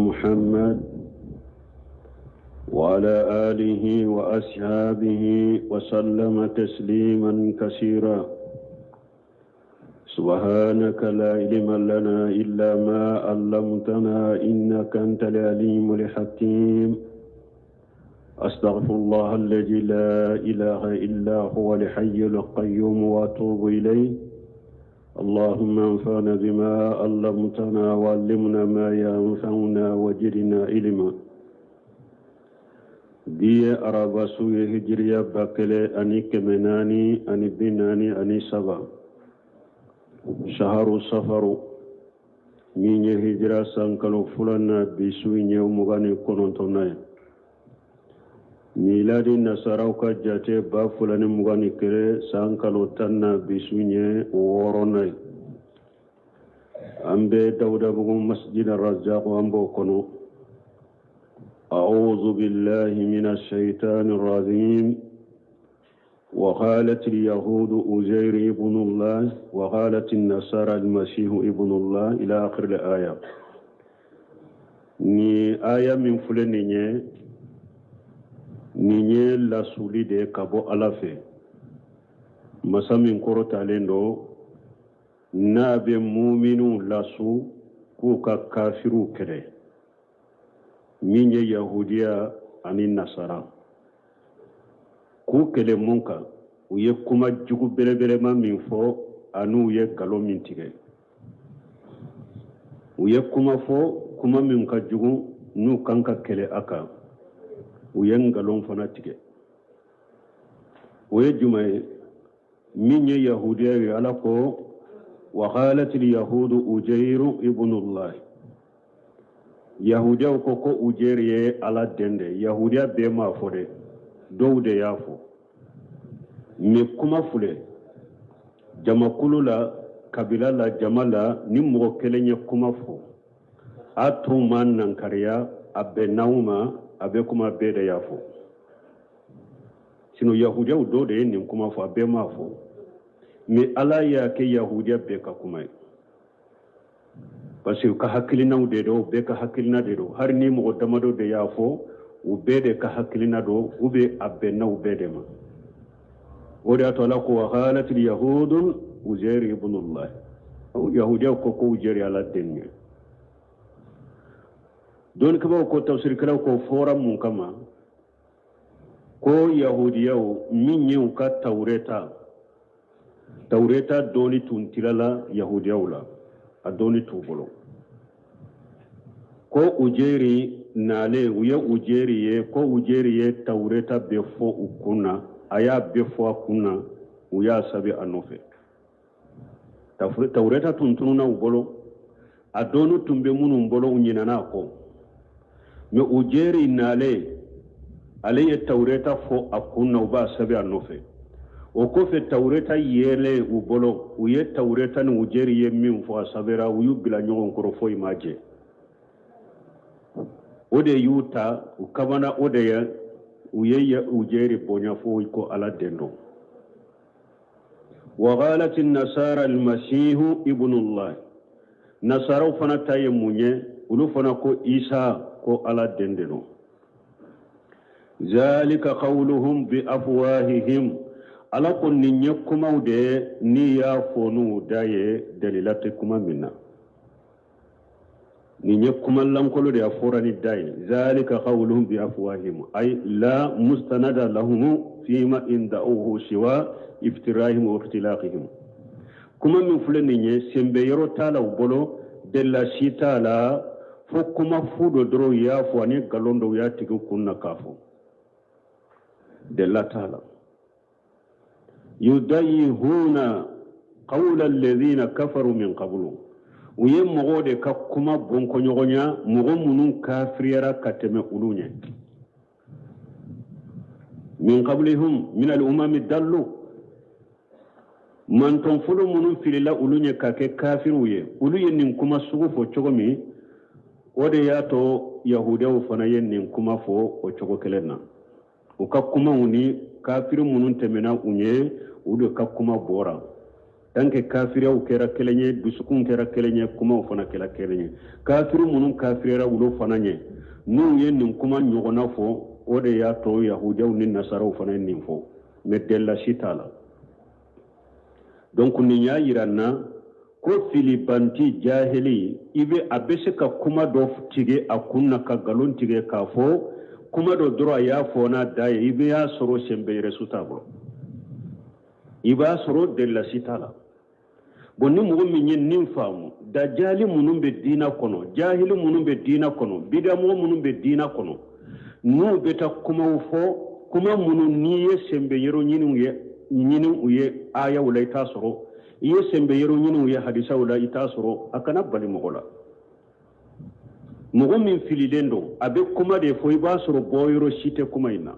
محمد وعلى آله وأصحابه وسلم تسليما كثيرا سبحانك لا علم لنا إلا ما علمتنا إنك أنت العليم الحكيم أستغفر الله الذي لا إله إلا هو الحي القيوم وأتوب إليه اللهم انفعنا بما علمتنا وعلمنا ما ينفعنا وزدنا علما bi ye araba su ye hijiriya 1443, saharu safaru, min ye hijira san kalo filanan, bi su in ye 29nan ye. Miladi nasaraw ka jate 2021 san kalo 10 na, bi su in ye wɔɔrɔnan ye. An bɛ Dawudabugu Masjid Razak, an b'o kɔnɔ. أعوذ بالله من الشيطان الرجيم. وقالت اليهود عزير ابن الله وقالت النصارى المسيح ابن الله إلى آخر الآية. Ni aya min filɛ nin ye, nin ye lasuli de ka bɔ Ala fɛ, masa min kɔrɔtalen don, n'a bɛ muminiw lasu k'u ka kafiriw kɛlɛ, min ye yahudiya ani nasara, k'u kɛlɛ mun kan? U ye kuma jugu belebelema min fɔ an'u ye nkalon min tigɛ. U ye kuma fɔ, kuma min ka jugu, n'u kan ka kɛlɛ a kan. U ye nkalon fana tigɛ. O ye jumɛn ye? Min ye yahudiya ye, Ala ko: وقالت اليهود عزير ابن الله. Yahudiyaw ko ko Ujeri ye Ala den de. Yahudiya bɛɛ m'a fɔ dɛ, dɔw de y'a fɔ. Mais kuma filɛ, jamakulu la, kabila la, jama la, ni mɔgɔ kelen ye kuma fɔ, a tɔw ma nankariya, a bɛnnaw ma, a bɛ kuma bɛɛ de y'a fɔ. Sinon yahudiyaw dɔw de ye nin kuma fɔ, a bɛɛ m'a fɔ. Mais Ala y'a kɛ yahudiya bɛɛ ka kuma ye, parce que u ka hakilinaw de don, bɛɛ ka hakilina de don. Hali ni mɔgɔ damadɔ de y'a fɔ, u bɛɛ de ka hakilina don, u bɛ a bɛnnaw bɛɛ de ma. O de y'a to Ala ko: وقالت اليهود عزير ابن الله. Yahudiyaw ko ko Ujeri Ala den ye. Dɔnnikɛbaaw ko, tafsirikɛlaw ko, fɔra mun kama? Ko yahudiyaw min ye u ka Tawureta, Tawureta dɔɔni tun tilala yahudiyaw la, a dɔɔni t'u bolo. Ko Ujeri nalen, u ye Ujeri ye, ko Ujeri ye Tawureta bɛɛ fɔ u kun na. A y'a bɛɛ fɔ a kun na, u y'a sabi a nɔfɛ. Tawureta tun tununa u bolo, a dɔɔni tun bɛ minnu bolo, u ɲinana a kɔ. Mais Ujeri nalen, ale ye Tawureta fɔ a kun na, u b'a sabi a nɔfɛ. O kɔfɛ, Tawureta yelen u bolo, u ye Tawureta ni Ujeri ye min fɔ, a sabera, u y'u bila ɲɔgɔn kɔrɔ, foyi ma jɛ. O de y'u ta, u kabana, o de ye u ye Ujeri bonya fo ko Ala den don. وقالت النصارى المسيح ابن الله. Nasaraw fana ta ye mun ye? Olu fana ko Isa ko Ala den de don. ذلك قولهم بأفواههم. Ala ko nin ye kumaw de ye n'i y'a fɔ n'u da ye, dalila tɛ kuma min na. Nin ye kuma lankolo de, a fɔra ni da ye. ذلك قولهم بأفواههم أي لا مستند لهم فيما ادعوه سوى افترائهم واختلاقهم. Kuma min filɛ nin ye, senbɛ yɔrɔ t'a la u bolo, delila si t'a la, fo kuma fu dɔ dɔrɔn u y'a fɔ, ani nkalon dɔw y'a tigi kun na k'a fɔ, delila t'a la. Yudayihuna qawla alladhina kafaru min qablu, u ye mɔgɔw de ka kuma bɔnkɔɲɔgɔnya, mɔgɔ minnu kafiriyara ka tɛmɛ olu ɲɛ. Min qablihum min al-umami dallu, mantɔn fɔlɔ minnu filila olu ɲɛ ka kɛ kafiriw ye, olu ye nin kuma sugu fɔ cogo min, o de y'a to yahudiyaw fana ye nin kuma fɔ o cogo kelen na. U ka kumaw ni kafiri minnu tɛmɛna u ɲɛ, u de ka kuma bɔra. Tant que kafiriyaw kɛra kelen ye, dusukun kɛra kelen ye, kumaw fana kɛra kelen ye. Kafiri minnu kafiriyara olu fana ɲɛ, n'u ye nin kuma ɲɔgɔnna fɔ, o de y'a to yahudiyaw ni nasaraw fana ye nin fɔ, mais delila si t'a la. Donc nin y'a yira n na ko filibanti jahili, i bɛ a bɛ se ka kuma dɔ tigɛ a kun na, ka nkalon tigɛ k'a fɔ kuma dɔ dɔrɔn a y'a fɔ n'a da ye. I bɛ y'a sɔrɔ sɛnbɛyɛrɛ su t'a bolo, i b'a sɔrɔ delila si t'a la. Bon, ni mɔgɔ min ye nin faamu, dajali minnu bɛ diina kɔnɔ, jahili minnu bɛ diina kɔnɔ, bidamɔgɔ minnu bɛ diina kɔnɔ, n'u bɛ taa kumaw fɔ, kuma minnu n'i ye sɛnbɛyɛrɛ ɲini u ye, ɲini u ye ayaw la, i t'a sɔrɔ. I ye sɛnbɛyɛrɛ ɲini u ye hadisaw la, i t'a sɔrɔ. A kana bali mɔgɔ la. Mɔgɔ min fililen don, a bɛ kuma de fɔ, i b'a sɔrɔ bɔyɔrɔ si tɛ kuma in na,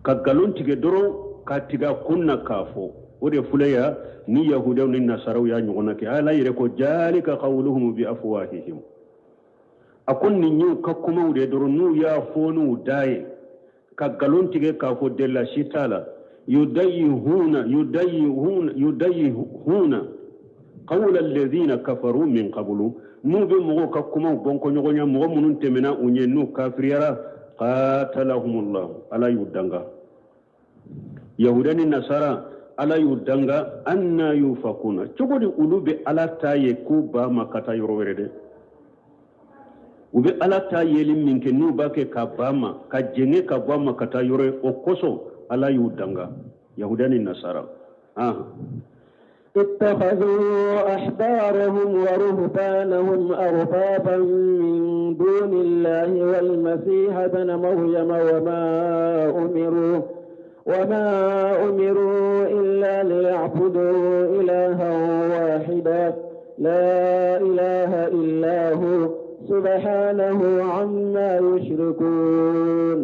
ka nkalon tigɛ dɔrɔn, ka tigɛ a kun na k'a fɔ. O de filɛ ya ni yahudaw ni nasaraw y'a ɲɔgɔnna kɛ. Ala yɛrɛ ko zalika qawluhum bi afwahihim, a ko nin y'u ka kumaw de dɔrɔn, n'u y'a fɔ n'u da ye, ka nkalon tigɛ k'a fɔ, delila si t'a la. Yudayihuna yudayihuna yudayihuna qawla alladhina kafaru min qablu, n'u bɛ mɔgɔw ka kumaw bɔnkɔɲɔgɔnya, mɔgɔ minnu tɛmɛna u ɲɛ, n'u kafiriyara. Qatalahumullah, Ala y'u danga. Yahuda ni nasara, Ala y'u danga. Anna yufakuna, cogo di olu bɛ Ala ta ye k'u ba ma ka taa yɔrɔ wɛrɛ dɛ? U bɛ Ala ta yeli min kɛ, n'u b'a kɛ ka ba ma, ka jɛngɛ ka bɔ a ma ka taa yɔrɔ ye, o kosɔn Ala y'u danga, yahuda ni nasara. اتخذوا أحبارهم ورهبانهم أربابا من دون الله والمسيح ابن مريم وما أمروا إلا ليعبدوا إلها واحدا لا إله إلا هو سبحانه عما يشركون.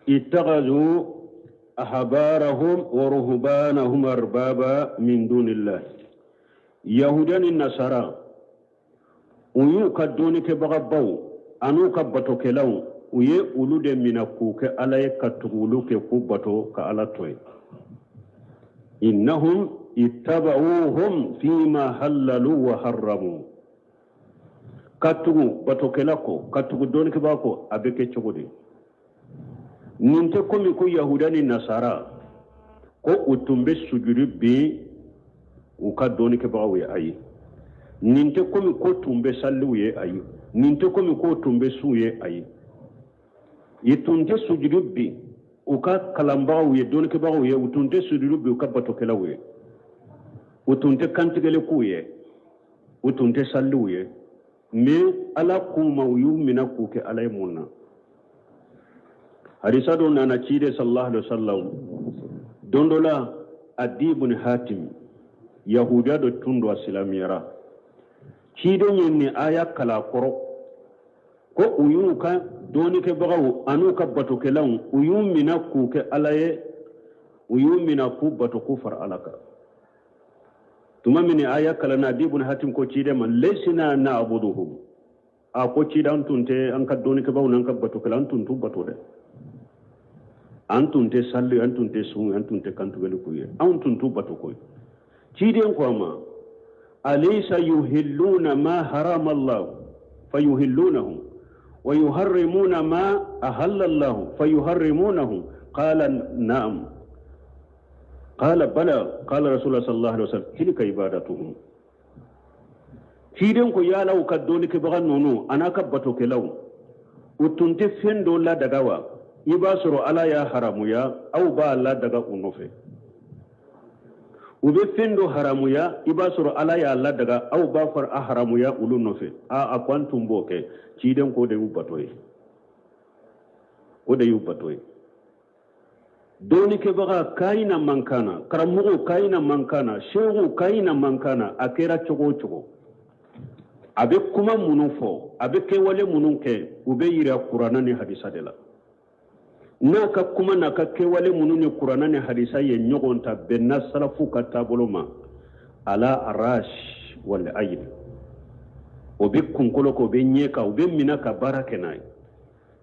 اتخذوا أحبارهم ورهبانهم أربابا من دون الله. Yahuda ni nasara, u y'u ka dɔnnikɛbagabaw an'u ka batokɛlaw, u ye olu de mina k'u kɛ Ala ye, ka tugu olu kɛ k'u bato, ka Ala to yen. Innahum ittaba'uhum fima hallalu wa harramu. Ka tugu batokɛla kɔ, ka tugu dɔnnikɛbaga kɔ, a bɛ kɛ cogo di? Nin tɛ komi ko yahuda ni nasara ko u tun bɛ sujudi bin u ka dɔnnikɛbagaw ye, ayi. Nin tɛ komi ko tun bɛ saliw ye, ayi. Nin tɛ komi ko tun bɛ sun ye, ayi. I tun tɛ sujudi bin u ka kalanbagaw ye, dɔnnikɛbagaw ye, u tun tɛ sujudi bin u ka batokɛlaw ye, u tun tɛ kantigɛli k'u ye, u tun tɛ saliw ye. Mais Ala k'u ma, u y'u minɛ k'u kɛ Ala ye mun na? Hadisa dɔ nana ciden sallallahu alaihi wasallam don dɔ la, Adi ibn Hatim, yahudiya dɔ tun don, a silamiyara. Ciden ye nin aya kalan kɔrɔ ko u y'u ka dɔnnikɛbagaw an'u ka batokɛlaw, u y'u minɛ k'u kɛ Ala ye, u y'u minɛ k'u bato, k'u fara Ala kan. Tuma min aya kalanna, Adi ibn Hatim ko ciden ma: lasna na'buduhum. A ko ciden, an tun tɛ an ka dɔnnikɛbaaw n'an ka batokɛla, an tun t'u bato dɛ, an tun tɛ sali, an tun tɛ sun, an tun tɛ kantigɛli k'u ye, anw tun t'u bato koyi. Ciden ko a ma: alaysa yuhilluna ma harama Allah fayuhillunahu wa yuharrimuna ma ahalla Allah fayuharrimunahu? Qala na'am. Qala bala. Qala rasulullah sallallahu alaihi wasallam: tilka ibadatuhum. Ciden ko yala u ka dɔnnikɛbaga ninnu a n'a ka batokɛlaw, u tun tɛ fɛn dɔ ladaga wa? I b'a sɔrɔ Ala y'a haramuya, aw b'a ladaga u nɔfɛ. U bɛ fɛn dɔ haramuya, i b'a sɔrɔ Ala y'a ladaga, aw b'a fɔ a haramuya olu nɔfɛ. A ko an tun b'o kɛ. Ciden ko de y'u bato ye, o de y'u bato ye. Dɔnnikɛbaga kayina man kana, karamɔgɔw kayina man kana, sehuw kayina man kana, a kɛra cogo o cogo, a bɛ kuma minnu fɔ, a bɛ kɛwale minnu kɛ, u bɛ yira kuranna ni hadisa de la. N'a ka kuma n'a ka kɛwale minnu ni kuranna ni hadisa ye ɲɔgɔn ta, bɛnna salafu ka taabolo ma, ala ras wal ayin, o bɛ kunkolo kan, o bɛ ɲɛ kan, o bɛ minɛ ka baara kɛ n'a ye.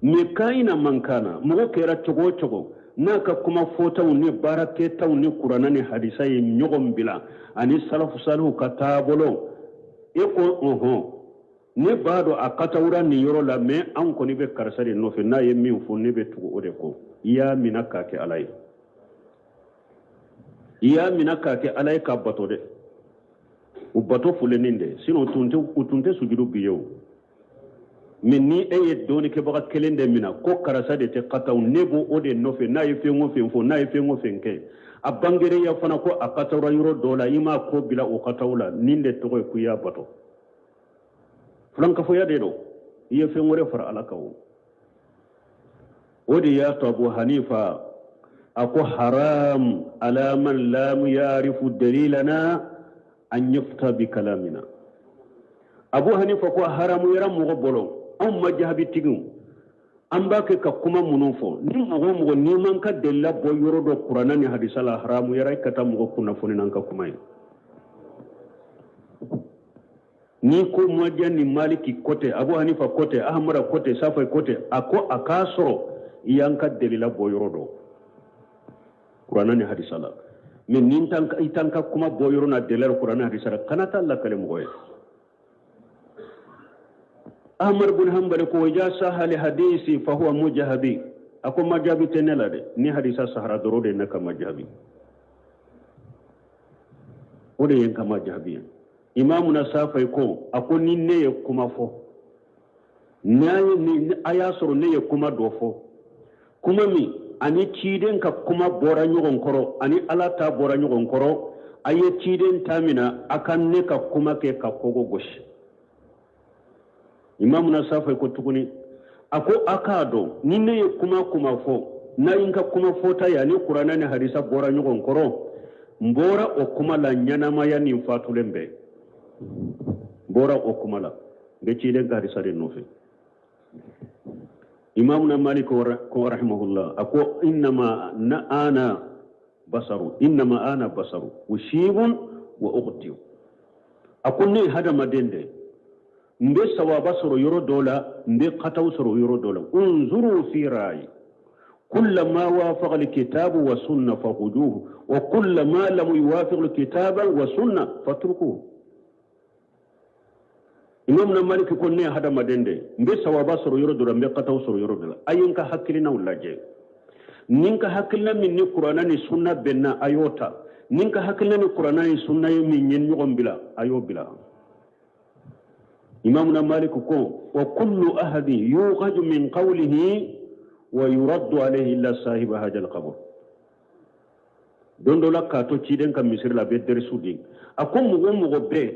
Mais kayina man kana, mɔgɔ kɛra cogo o cogo, n'a ka kuma fɔtaw ni baara kɛtaw ni kuranna ni hadisa ye ɲɔgɔn bila ani salafu salihu ka taabolo, e ko ɔhɔn, ne b'a dɔn a katawura nin yɔrɔ la, mais an kɔni bɛ karisa de nɔfɛ, n'a ye min fɔ ne bɛ tugu o de kɔ. I y'a minɛ k'a kɛ ala ye, i y'a minɛ k'a kɛ ala ye k'a bato dɛ. O bato fulenin de, sinon u tun tɛ sujudu bi ye o. Mais ni e ye dɔnnikɛbaga kelen de mina ko karisa de tɛ kataw, ne b'o o de nɔfɛ, n'a ye fɛn o fɛn fɔ, n'a ye fɛn o fɛn kɛ, a bangereya fana ko a katawra yɔrɔ dɔ la, i m'a ko bila o kataw la, nin de tɔgɔ ye ko i y'a bato. Filankafoya de don, i ye fɛn wɛrɛ fara ala kan. O de y'a to Abu Hanifa a ko haram ala man lam yarifu dalilana an yufta bi kalamina. Abu Hanifa ko haramuyara mɔgɔ bolo, anw majahabitigiw, an b'a kɛ ka kuma minnu fɔ, ni mɔgɔ o mɔgɔ n'i m'an ka delila bɔ yɔrɔ dɔ kuranna ni hadisa la, haramuyara i ka taa mɔgɔ kunnafoni n'an ka kuma ye. N'i ko maja ni Maliki ko tɛ, Abu Hanifa ko tɛ, Ahamada ko tɛ, Safai ko tɛ, a ko a k'a sɔrɔ i y'an ka delila bɔ yɔrɔ dɔn kuranna ni hadisa la. Mais ni i t'an ka kuma bɔ yɔrɔ na delila la kuranna hadisa la, kana taa lakale mɔgɔ ye. Ahmad bin Hanbali ko ja sahali hadisi fa huwa mujahabi, a ko majabi tɛ ne la dɛ, ni hadisa sahara dɔrɔn de ye ne ka majabi, o de ye n ka majabi ye. Imamuna Safai ko a ko ni ne ye kuma fɔ, ni a y'a sɔrɔ ne ye kuma dɔ fɔ, kuma min ani ciden ka kuma bɔra ɲɔgɔn kɔrɔ, ani ala ta bɔra ɲɔgɔn kɔrɔ, a ye ciden ta mina, a ka ne ka kuma kɛ ka kogo gosi. Imamuna Safai ko tuguni, a ko a k'a dɔn ni ne ye kuma kuma fɔ, n'a ye n ka kuma fɔta ye ani kuranɛ ni hadisa bɔra ɲɔgɔn kɔrɔ, n bɔra o kuma la ɲɛnamaya ni fatulen bɛɛ, n bɔra o kuma la, n bɛ ciden ka hadisa de nɔfɛ. Imamuna Malik ko rahimahullah, a ko innama na ana basaru, innama ana basaru usibun wa ukhti'u, a ko ne ye hadamaden de, n bɛ sawaba sɔrɔ yɔrɔ dɔ la, n bɛ kataw sɔrɔ yɔrɔ dɔ la. Unzuru fi rayi kullama wafaqa alkitabu wa sunna fakhuduhu wa kullama lam yuwafiq alkitaba wa sunna fatrukuhu. Imam na Malik ko ne ye hadamaden de, n bɛ sawaba sɔrɔ yɔrɔ dɔ la, n bɛ kataw sɔrɔ yɔrɔ dɔ la. A ye n ka hakilinaw lajɛ, ni n ka hakilina min ni kuranna ni sunna bɛnna, a y'o ta, ni n ka hakilina ni kuranna ni sunna ye min ye ɲɔgɔn bila, a y'o bila. Imamuna Malik ko wa kullu ahadin yughaju min qawlihi wa yuraddu alayhi illa sahiba hadha al-qabr. Don dɔ la k'a to ciden ka misiri la, a bɛ derisu di, a ko mɔgɔ o mɔgɔ bɛɛ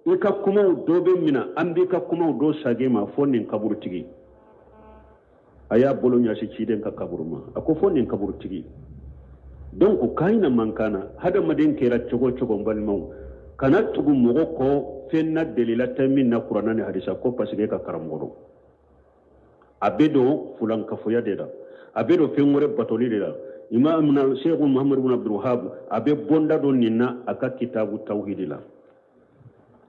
i ka kumaw dɔ bɛ mina, an b'i ka kumaw dɔ sagi ma fo nin kaburutigi. A y'a bolo ɲɛsin ciden ka kaburu ma, a ko fo nin kaburutigi. Donc kayina man kana hadamaden kɛra cogo cogo, n balimaw, kana tugu mɔgɔ kɔ fɛn na delila tɛ min na kuranna ni hadisa ko parce que e ka karamɔgɔ don. A bɛ don fulankafoya de la, a bɛ don fɛn wɛrɛ batoli de la. Imam na Sheikh Muhammad ibn Abdul Wahhab a bɛ bonda don nin na a ka kitabu tawhidi la,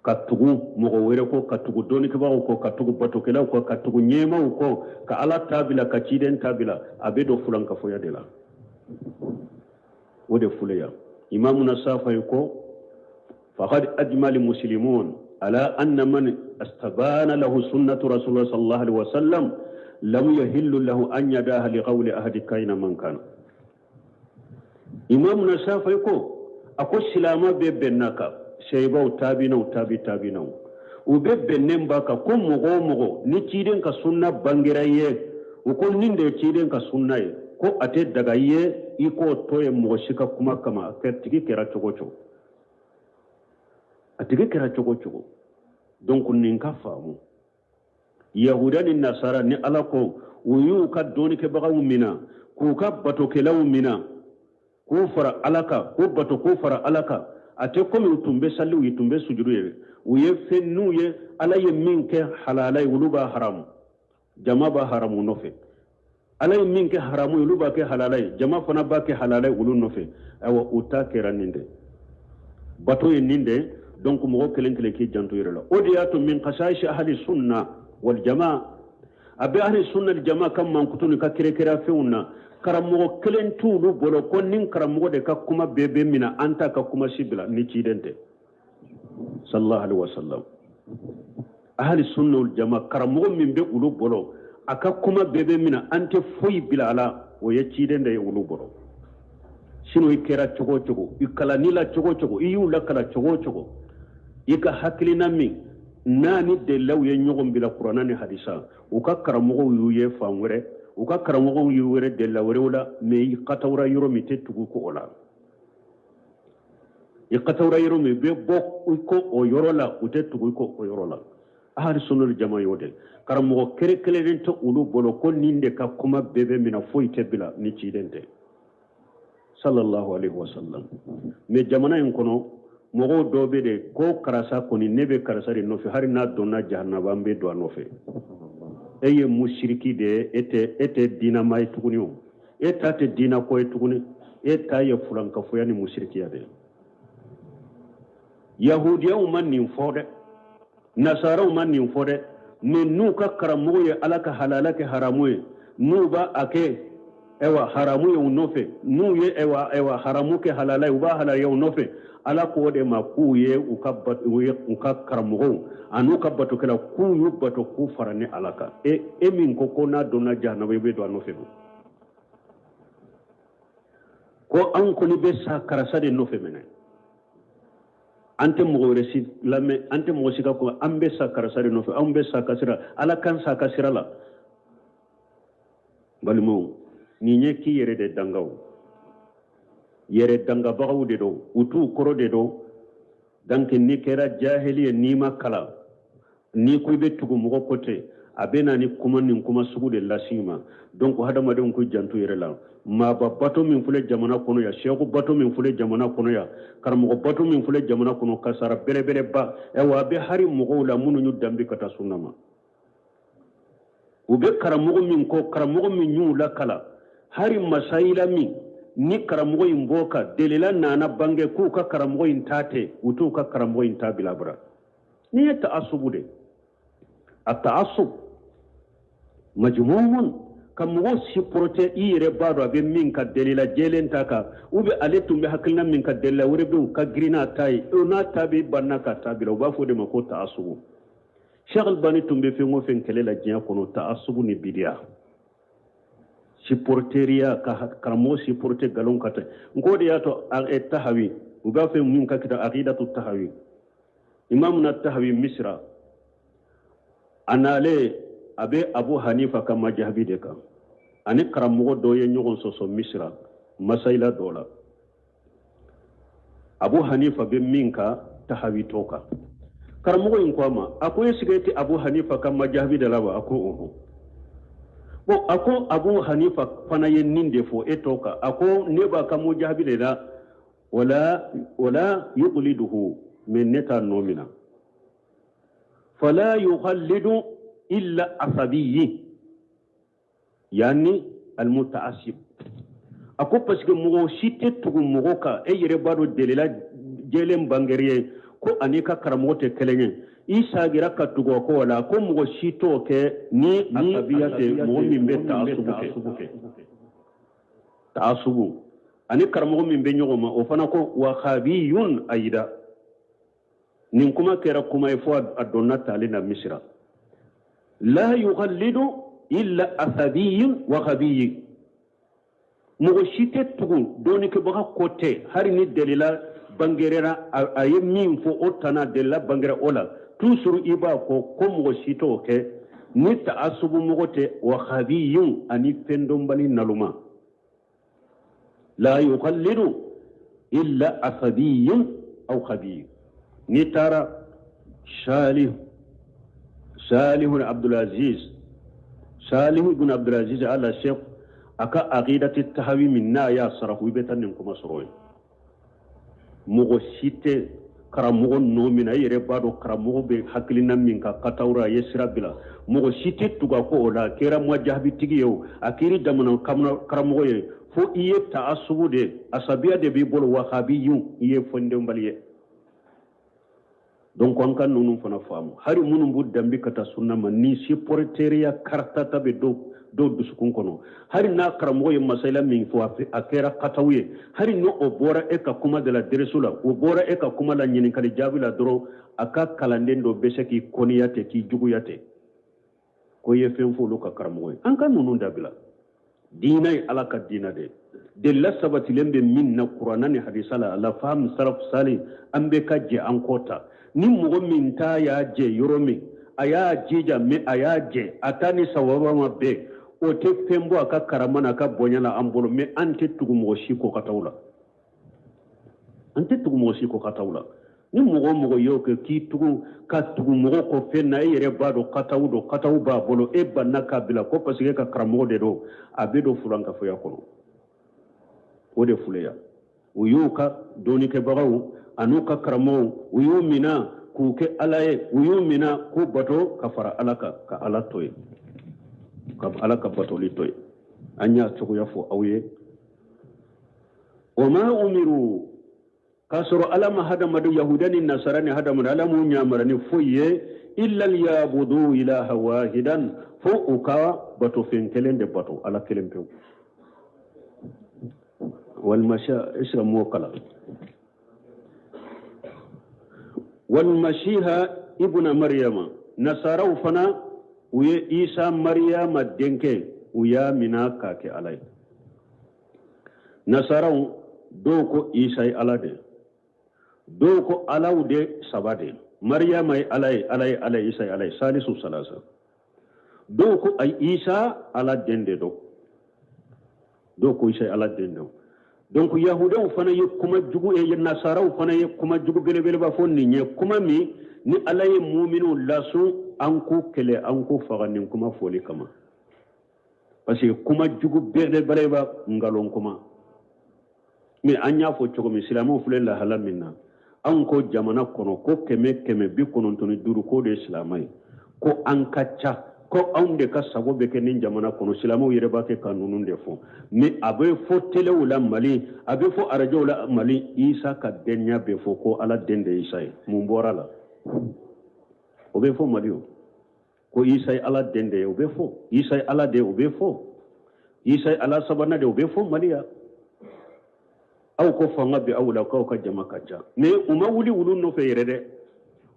ka tugu mɔgɔ wɛrɛ kɔ, ka tugu dɔnnikɛbagaw kɔ, ka tugu batokɛlaw kɔ, ka tugu ɲɛmaw kɔ, ka ala ta bila, ka ciden ta bila, a bɛ don fulankafoya de la. O de fuleya. Imamu na Safai ko faqad ajma al muslimun ala anna man astabana lahu sunnatu rasulullah sallallahu alaihi wasallam lam yahillu lahu an yadaha li qawli ahadi kaina man kana. Imamu na Safai ko a ko silama bɛ bɛnna kan, seyibaw, tabinaw, tabi tabinaw, u bɛ bɛnnen ba kan ko mɔgɔ o mɔgɔ ni ciden ka sunna bangera i ye, u ko nin de ye ciden ka sunna ye, ko a tɛ daga i ye i k'o to ye mɔgɔ si ka kuma kama, a tigi kɛra cogo cogo, a tigi kɛra cogo cogo. Donc nin ka faamu, yahuda ni nasara ni ala ko u y'u ka dɔnnikɛbagaw mina K'u ka batokɛlaw mina k'u fara Ala kan, k'u bato k'u fara Ala kan. A tɛ komi u tun bɛ sali, u tun bɛ sujudu ye. U ye fɛn n'u ye Ala ye min kɛ halala ye, olu b'a haramu, jama b'a haramu nɔfɛ. Ala ye min kɛ haramu ye, olu b'a kɛ halala ye, jama fana b'a kɛ halala ye olu nɔfɛ. Ayiwa, u ta kɛra nin de bato ye nin de. Donc mɔgɔ kelen kelen k'i janto yɛrɛ la. O de y'a to min kasaisi ahli sunna wal jama, a bɛ ahli sunna wal jama ka mankutu ni ka kirekera fɛnw na, karamɔgɔ kelen t'olu bolo ko nin karamɔgɔ de ka kuma bɛɛ bɛ mina, an t'a ka kuma si bila ni ciden tɛ, sallallahu alaihi wasallam. Ahli sunna wal jama, karamɔgɔ min bɛ olu bolo, a ka kuma bɛɛ bɛ mina, an tɛ foyi bila a la, o ye ciden de ye olu bolo. Sinon i kɛra cogo o cogo, i kalanni la cogo o cogo, i y'u lakalan cogo o cogo, i ka hakilina min n'a ni delilaw ye ɲɔgɔn bila kuranna ni hadisa, u ka karamɔgɔw y'u ye fan wɛrɛ, u ka karamɔgɔw y'u wɛrɛ delila wɛrɛw la, mais i katawura yɔrɔ min tɛ tugu ko o la, i katawura yɔrɔ min bɛ bɔ i kɔ o yɔrɔ la, u tɛ tugu i kɔ o yɔrɔ la. Ahli sunna wal jama y'o de. Karamɔgɔ kere kelen tɛ olu bolo ko nin de ka kuma bɛɛ bɛ mina, foyi tɛ bila ni ciden tɛ, sallallahu alaihi wasallam. Mais jamana in kɔnɔ mɔgɔw dɔw bɛ de ko karisa kɔni, ne bɛ karisa de nɔfɛ, hali n'a donna jahanaba n bɛ don a nɔfɛ. E ye musiriki de ye, e tɛ diinama ye tuguni, o e ta tɛ diina ko ye tuguni, e ta ye fulankafoya ni musirikiya de ye. Yahudiyaw ma nin fɔ dɛ, nasaraw ma nin fɔ dɛ, mais n'u ka karamɔgɔ ye Ala ka halala kɛ haramu ye, n'u b'a a kɛ ɛwa haramu ye u nɔfɛ, n'u ye ɛwa haramu kɛ halala ye, u b'a halala u nɔfɛ. Ala k'o de ma k'u ye u ka karamɔgɔw an'u ka batokɛla k'u y'u bato k'u fara ni Ala kan. E min ko n'a donna jahanama i bɛ don a nɔfɛ don, ko anw kɔni bɛ sa karisa de nɔfɛ minɛ, an tɛ mɔgɔ wɛrɛ si lamɛn, an tɛ mɔgɔ si ka kuma, an bɛ sa karisa de nɔfɛ, anw bɛ sa ka sira Ala kan sa ka sira la. Balimaw, nin ye k'i yɛrɛ de danga, o yɛrɛ dangabagaw de don, u t'u kɔrɔ de don. Donc n'i kɛra jahili ye, n'i ma kalan, n'i ko i bɛ tugu mɔgɔ kɔ ten, a bɛ na ni kuma nin kuma sugu de lase ma. Donc hadamadenw k'u janto yɛrɛ la. Maaba bato min filɛ jamana kɔnɔ yan, sɛku bato min filɛ jamana kɔnɔ yan, karamɔgɔ bato min filɛ jamana kɔnɔ, kasara bɛrɛbɛrɛba. Ayiwa, a bɛ hari mɔgɔw la minnu y'u danbe ka taa sunna ma, u bɛ karamɔgɔ min kɔ, karamɔgɔ min y'u lakalan, hari masayila min ni karamɔgɔ in bɔ ka delila nana bange k'u ka karamɔgɔ in ta tɛ, u t'u ka karamɔgɔ in ta bila bara. N'i ye taasubu de, a taasub majmumun, ka mɔgɔ supporter i yɛrɛ b'a dɔn a bɛ min ka delila jɛlen ta kan, ou bien ale tun bɛ hakilina min ka delila wɛrɛ bɛ u ka girin n'a ta ye, o n'a ta bɛ banna ka ta bila, u b'a fɔ o de ma ko taasubu. Cheikh Albani tun bɛ fɛn o fɛn kɛlɛ la diɲɛ kɔnɔ, taasubu ni bidiya, supporteriya, ka karamɔgɔ supporter nkalon ka tɛ. N k'o de y'a to Tahawi, u b'a fɛ min ka kita Aqidatu Tahawi, Imam na Tahawi Misra, a n'ale a bɛ Abu Hanifa ka majahabi de kan, ani karamɔgɔ dɔ ye ɲɔgɔn sɔsɔ Misra masayila dɔ la. Abu Hanifa bɛ min kan, Tahawi t'o kan. Karamɔgɔ in ko a ma, a ko est-ce que e tɛ Abu Hanifa ka majahabi de la wa? A ko ɔhɔn. Bon, a ko Abu Hanifa fana ye nin de fɔ, e t'o kan. A ko ne b'a ka majahabi de la, wala yuqliduhu, mais ne t'a nɔ minɛ. Fala yuqallidu illa asabiyi, yani almutaasib. A ko parce que mɔgɔ si tɛ tugu mɔgɔ kan, e yɛrɛ b'a dɔn delila jɛlen bangeri ye ko ani ka karamɔgɔ tɛ kelen ye, i sagira ka tugu a kɔ la, ko mɔgɔ si t'o kɛ ni asabiya tɛ, mɔgɔ min bɛ taasubu kɛ, taasubu ani karamɔgɔ min bɛ ɲɔgɔn ma, o fana ko wahabiyun ayida. Nin kuma kɛra kuma ye fo a donna tali na Misira. La yuqallidu illa asabiyun wahabiyun, mɔgɔ si tɛ tugu dɔnnikɛbaga kɔ tɛ, hali ni delila bangerera a ye min fɔ, o tana delila bangera o la, toujours i b'a kɔ, ko mɔgɔ si t'o kɛ ni taasubu mɔgɔ tɛ, wahabiyun ani fɛndɔnbali naloma. La yuqallidu illa asabiyun aw khabiyun. N'i taara Salih Salih Abdulaziz, Salih ibn Abdulaziz ala Sheikh, A ka aqidati tahawi min n'a y'a sarahu, i bɛ taa nin kuma sɔrɔ yen. Mɔgɔ si tɛ karamɔgɔ nɔ min na, i yɛrɛ b'a dɔn karamɔgɔ bɛ hakilina min kan katawura, a ye sira bila. Mɔgɔ si tɛ tugu a kɔ o la, a kɛra majahabitigi ye o, a kɛra jamana karamɔgɔ ye, fo i ye taasubu de, asabiya de b'i bolo, wahabiyun, i ye fɔndenbali ye. Donc an ka ninnu fana faamu, hali minnu b'u danbe ka taa sunna ma, ni supporteriya karatata bɛ dɔw dusukun kɔnɔ, hali n'a karamɔgɔ ye masala min fɔ, a kɛra kataw ye, hali n'o o bɔra e ka kuma de la dereso la, o bɔra e ka kuma la ɲininkali jaabi la dɔrɔn, a ka kalanden dɔ bɛ se k'i kɔniya ten, k'i juguya ten, ko i ye fɛn fɔ olu ka karamɔgɔ ye. An ka ninnu dabila. Diina ye Ala ka diina de ye, delila sabatilen bɛ min na Kuranna ni hadisa la, ala faham salaf sali, an bɛ ka jɛ an kɔ ta. Ni mɔgɔ min ta y'a jɛ yɔrɔ min, a y'a jija, mais a y'a jɛ a ta ni sawaba ma bɛn, o tɛ fɛn bɔ a ka karama n'a ka bonya la an bolo. Mais an tɛ tugu mɔgɔ si kɔ ka taa la, an tɛ tugu mɔgɔ si kɔ ka taa la. Ni mɔgɔ o mɔgɔ y'o kɛ k'i tugu ka tugu mɔgɔ kɔ fɛn na, e yɛrɛ b'a dɔn kataw don, kataw b'a bolo, e banna k'a bila ko parce que e ka karamɔgɔ de don, a bɛ don fulankafoya kɔnɔ. O de filɛ yan. U y'u ka dɔnnikɛbagaw an'u ka karamɔgɔw, u y'u mina k'u kɛ Ala ye, u y'u mina k'u bato ka fara Ala kan, ka Ala to yen, ka Ala ka batoli to yen. An y'a cogoya fɔ aw ye. Wa ma umiru, k'a sɔrɔ Ala ma hadamaden, yahuda ni nasara ni hadamaden, Ala m'u ɲamara ni foyi ye, illa liyabudu ilaha wahidan, fo u ka batofɛn kelen de bato, Ala kelen pewu. Walmasiha, est ce que m'o kalan? Walmasiha ibuna Mariyama, nasaraw fana u ye Isa Mariyama denkɛ, u y'a mina k'a kɛ Ala ye. Nasaraw dɔw ko Isa ye Ala de, dɔw ko alaw de saba de, Mariyama ye Ala ye, Ala ye Ala ye, Isa ye Ala ye, salisu salasa. Dɔw ko ayi, Isa Ala den de don, dɔw ko Isa ye Ala den don. Donc yahudaw fana ye kuma jugu ye, nasaraw fana ye kuma jugu belebeleba fɔ nin ye, kuma min ni Ala ye muminiw lasun an k'u kɛlɛ, an k'u faga nin kuma fɔli kama, parce que kuma jugu belebeleba, nkalon kuma. Mais an y'a fɔ cogo min, silamɛw filɛ lahala min na, anw ko jamana kɔnɔ ko 195 k'o de ye silamɛ ye, ko an ka ca, ko anw de ka sago bɛ kɛ nin jamana kɔnɔ. Silamɛw yɛrɛ b'a kɛ ka ninnu de fɔ, mais a bɛ fɔ telew la Mali, a bɛ fɔ arajow la Mali, Isa ka denya bɛ fɔ ko Ala den de ye Isa ye. Mun bɔra la? O bɛ fɔ Mali o, ko Isa ye Ala den de ye, o bɛ fɔ Isa ye Ala de ye, o bɛ fɔ Isa ye Ala sabanan de ye, o bɛ fɔ Mali yan. Aw ko fanga bɛ aw la, k'aw ka jama ka ca, mais u ma wuli wulu nɔfɛ yɛrɛ dɛ.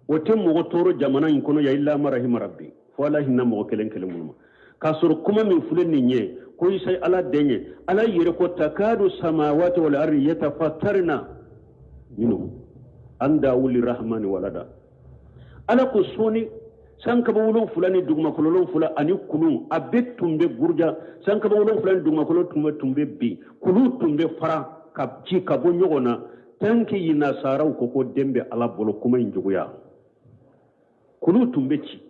O tɛ mɔgɔ tɔɔrɔ jamana in kɔnɔ yan, illa ma rahima rabbi, fo Ala hinɛ mɔgɔ kelen kelen minnu ma. K'a sɔrɔ kuma min filɛ nin ye ko Isa ye Ala den ye, Ala yɛrɛ ko takadu samawati wal ardi yatafattarna minhu an da'u lirahmani walada. Ala ko sɔɔni sankaba 7 ni dugumakolo 7 ani kulu a bɛɛ tun bɛ buruja, sankaba 7 ni dugumakolo tun bɛ bin, kulu tun bɛ fara ka ci ka bɔ ɲɔgɔn na, tant que nasaraw ko ko den bɛ Ala bolo, kuma in juguya. Kulu tun bɛ ci,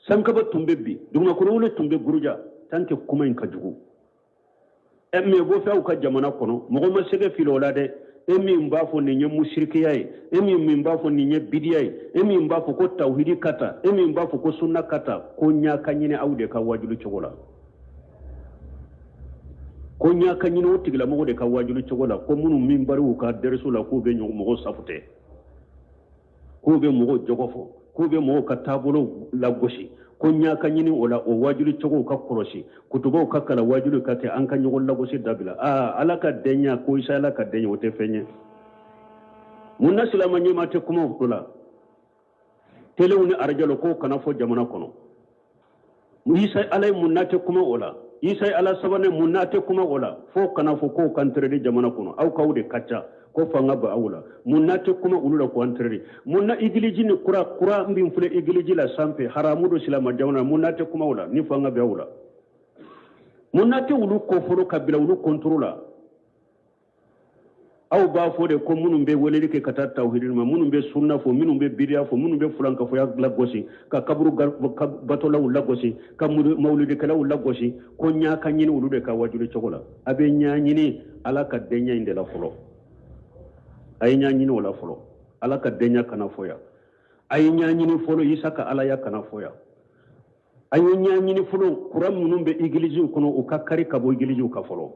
sankaba tun bɛ bin, dugumakolo 7 tun bɛ buruja, tant que kuma in ka jugu. Mais bɔ fɛ aw ka jamana kɔnɔ, mɔgɔ ma sɛgɛ fili o la dɛ. E min b'a fɔ nin ye musirikiya ye, e min b'a fɔ nin ye bidiya ye, e min b'a fɔ ko tawhidi ka ta, e min b'a fɔ ko sunna ka ta, ko ɲa ka ɲini aw de ka wajulu cogo la, ko ɲa ka ɲini o tigilamɔgɔ de ka wajulu cogo la, ko minnu min bariw ka dɛrɛso la k'u bɛ mɔgɔw safutɛ, k'u bɛ mɔgɔw jogo fɔ, k'u bɛ mɔgɔw ka taabolo lagosi, ko ɲa ka ɲini o la, o wajulu cogow ka kɔlɔsi, kutubaw ka kalan, wajulu ka kɛ, an ka ɲɔgɔn lagosi dabila. Aa, Ala ka denya, ko Isa Ala ka denya, o tɛ fɛn ye. Mun na silamɛ ɲɛmaa tɛ kuma o la telew ni arajo la k'o kana fɔ jamana kɔnɔ? Isa Ala ye, mun n'a tɛ kuma o la? Isa ye Ala sabanan, mun n'a tɛ kuma o la? Fo kana fɔ k'o kan interdit jamana kɔnɔ, aw k'aw de ka ca, ko fanga bɛ aw la, mun n'a tɛ kuma olu la k'o interdit? Mun na igiliji ni kura kura min filɛ igiliji la sanfɛ, haramu don silamɛ jamana, mun n'a tɛ kuma o la ni fanga bɛ aw la? Mun n'a tɛ olu kɔfɔlɔ ka bila olu kɔntoro la? Aw b'a fɔ de ko minnu bɛ weleli kɛ ka taa tawhidi ma, minnu bɛ sunna fɔ, minnu bɛ bidiya fɔ, minnu bɛ fulankafoya lagosi, ka kaburu batolaw lagosi, ka mawulidikɛlaw lagosi, ko ɲa ka ɲini olu de ka wajuli cogo la. A bɛ ɲa ɲini Ala ka denya in de la fɔlɔ. A ye ɲa ɲini o la fɔlɔ. Ala ka denya kana fɔ yan. A ye ɲa ɲini fɔlɔ Isa ka alaya kana fɔ yan. A ye ɲa ɲini fɔlɔ kuran minnu bɛ igiliziw kɔnɔ, u ka kari ka bɔ igiliziw kan fɔlɔ.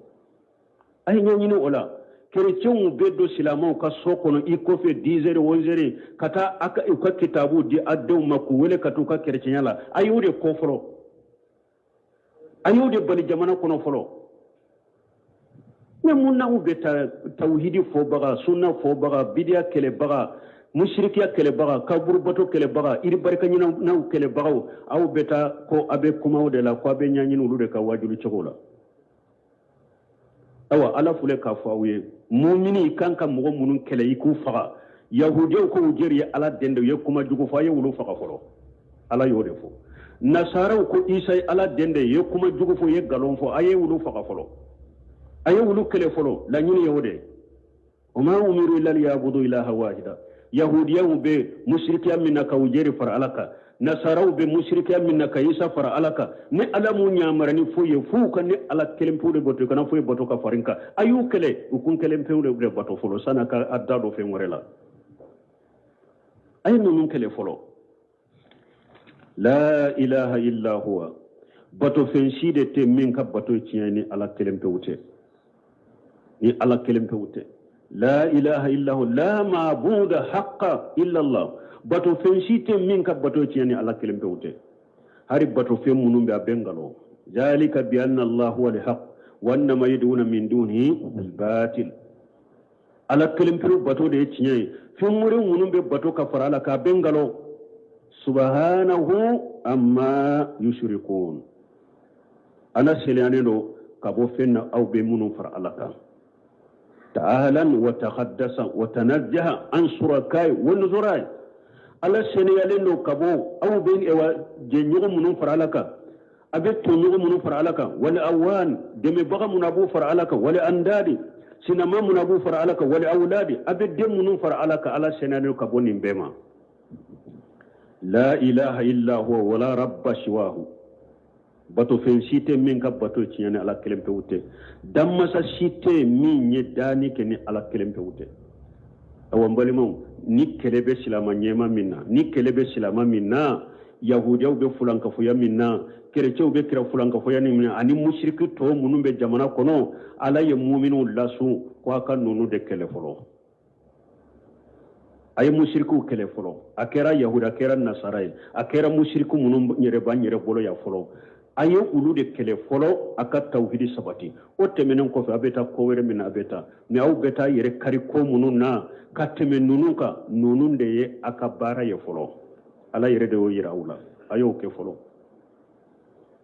A ye ɲa ɲini o la. Kerecɛnw bɛ don silamɛw ka so kɔnɔ i kɔfɛ 10 heures, 11 heures, ka taa u ka kitabuw di a denw ma k'u wele ka t'u ka kerecɛnya la. A y'o de kɔ fɔlɔ. A y'o de bali jamana kɔnɔ fɔlɔ. Mais mun na aw bɛ taa tawhidi fɔbaga, sunna fɔbaga, bidiya kɛlɛbaga, musirikiya kɛlɛbaga, kaburubato kɛlɛbaga, yiri barikaɲininaw kɛlɛbagaw, aw bɛ taa ko a bɛ kuma o de la, ko a bɛ ɲɛɲini olu de ka wajuli cogo la? Awa, Ala filɛ k'a fɔ aw ye, mumini kan ka mɔgɔ minnu kɛlɛ, i k'u faga. Yahudiyaw ko Uzɛri ye Ala den de ye, u ye kuma jugu fɔ, a ye olu faga fɔlɔ. Ala y'o de fɔ. Nasaraw ko Isa ye Ala den de ye, u ye kuma jugu fɔ, u ye nkalon fɔ, a ye olu faga fɔlɔ, a ye olu kɛlɛ fɔlɔ. Laɲini ye o de ye. Wa ma umiru illa liyabudu ilaha wahida. Yahudiyaw bɛ musirikiya min na ka Uzɛri fara Ala kan, nasaraw bɛ musirikiya min na ka Isa fara Ala kan, ne Ala m'u yamari ni foyi ye f'u ka ne Ala kelen pewu de bato, kana foyi bato ka fara n kan. A y'u kɛlɛ, u kun kelen pewu de bato fɔlɔ san'a ka a da don fɛn wɛrɛ la. A ye ninnu kɛlɛ fɔlɔ. La ilaha illa huwa, batofɛn si de tɛ min ka bato tiɲɛ ni Ala kelen pewu tɛ, ni Ala kelen pewu tɛ. La ilaha illa huwa, la mabuda haqqa illa Allah, batofɛn si tɛ min ka bato tiɲɛ ni Ala kelen pewu tɛ. Hari batofɛn minnu bɛ, a bɛɛ nkalon. Zalika bi anna Allah huwa al-haq wa anna ma yad'una min dunihi al-batil. Ala kelen pewu bato de ye tiɲɛ ye, fɛn wɛrɛ minnu bɛ bato ka fara Ala kan, a bɛɛ nkalon. Subhanahu amma yushrikun, Ala seliyanen don ka bɔ fɛn na aw bɛ minnu fara Ala kan. Ta'alan wa taqaddasa wa tanazzaha an shurakai wa nuzurai, Ala seniyalen don ka bɔ aw bɛ jɛɲɔgɔn minnu fara Ala kan, a bɛ tɔɲɔgɔn minnu fara Ala kan, wal awan, dɛmɛbaga minnu a b'o fara Ala kan, wal andadi, sinama minnu a b'o fara Ala kan, wal awladi, a bɛ den minnu fara Ala kan. Ala seniyalen ka bɔ nin bɛɛ ma. La ilaha illa huwa wala rabba siwahu, batofɛn si tɛ min ka bato tiɲɛ ni Ala kelen pewu tɛ, danmasa si tɛ min ye danni kɛ ni Ala kelen pewu tɛ. Awa, n balimaw, ni kɛlɛ bɛ silama ɲɛma min na, ni kɛlɛ bɛ silama min na, yahudiyaw bɛ fulankafoya min na, kerecɛw bɛ kira fulankafoya min na, ani musiriki tɔw minnu bɛ jamana kɔnɔ, Ala ye muminiw lasun ko a ka ninnu de kɛlɛ fɔlɔ. A ye musirikiw kɛlɛ fɔlɔ. A kɛra yahuda, a kɛra nasara ye, a kɛra musiriku minnu yɛrɛ b'an yɛrɛ bolo yan fɔlɔ, a ye olu de kɛlɛ fɔlɔ, a ka tawhidi sabati. O tɛmɛnen kɔfɛ, a bɛ taa ko wɛrɛ min na, a bɛ taa mɛ aw bɛ taa yɛrɛ kari ko minnu na ka tɛmɛ ninnu kan, ninnu de ye a ka baara ye fɔlɔ. Ala yɛrɛ de y'o yira aw la, a y'o kɛ fɔlɔ.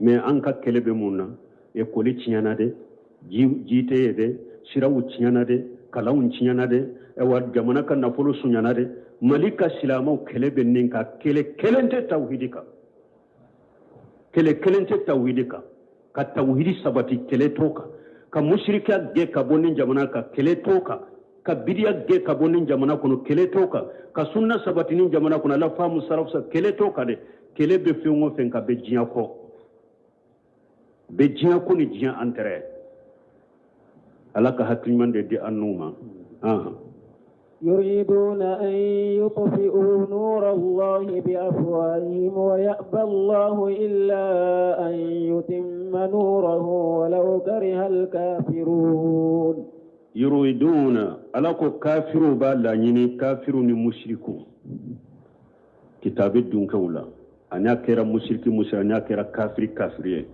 Mɛ an ka kɛlɛ bɛ mun na? Ekɔli tiɲɛna dɛ, ji tɛ yen dɛ, siraw tiɲɛna dɛ, kalanw tiɲɛna dɛ, ayiwa, jamana ka nafolo sunyana dɛ. Mali ka silamɛw kɛlɛ bɛ nin kan, kɛlɛ kelen tɛ tawhidi kan, kɛlɛ kelen tɛ tawhidi kan. Ka tawhidi sabati, kɛlɛ t'o kan. Ka musirikiya gɛn ka bɔ nin jamana kan, kɛlɛ t'o kan. Ka bidiya gɛn ka bɔ nin jamana kɔnɔ, kɛlɛ t'o kan. Ka sunna sabati nin jamana kɔnɔ, ala faamu sarafisa, kɛlɛ t'o kan dɛ. Kɛlɛ bɛ fɛn o fɛn kan, bɛ diɲɛ kɔ, bɛ diɲɛ ko ni diɲɛ intérêt. Ala ka hakili ɲuman de di an n'u ma. يريدون أن يطفئوا نور الله بأفواههم ويأبى الله إلا أن يتم نوره ولو كره الكافرون. Yuriduna, Ala ko kafiru b'a laɲini, kafiru ni musiriku kitabe dunkew la, a n'a kɛra musiriki musiri, a n'a kɛra kafiri kafiri ye.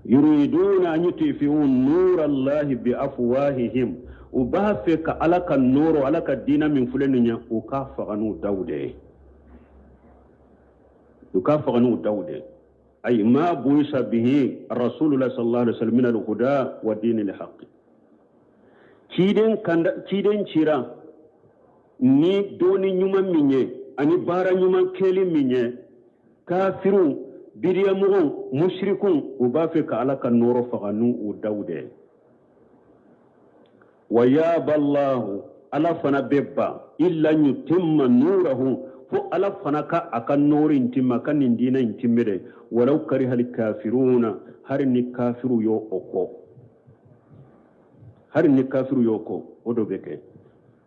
Yuriduna an yutfi'u nura Allahi bi afwahihim, u b'a fɛ ka Ala ka nɔɔrɔ, Ala ka diina min filɛ nin ye, u k'a faga n'u daw de ye, u k'a faga n'u daw de ye. Ay ma buisa bihi rasulullah sallallahu alaihi wasallam min al-huda wa dinil haqq, ciden kanda, ciden cira ni doni ɲuman min ye ani baara ɲuman kɛli min ye, kafiru, bidiyamɔgɔw, musirikunw, u b'a fɛ ka Ala ka nɔɔrɔ faga n'u u daw de ye. Wa yaba Allahu, Ala fana bɛ ban, illa an yutimma nurahu, fo Ala fana ka a ka nɔɔrɔ in timmɛ, a ka nin diinɛ in timmɛ dɛ. Walaw karihal kafiruna, hari ni kafiru y'o o kɔ, hari ni kafiru y'o kɔ, o dɔ bɛ kɛ.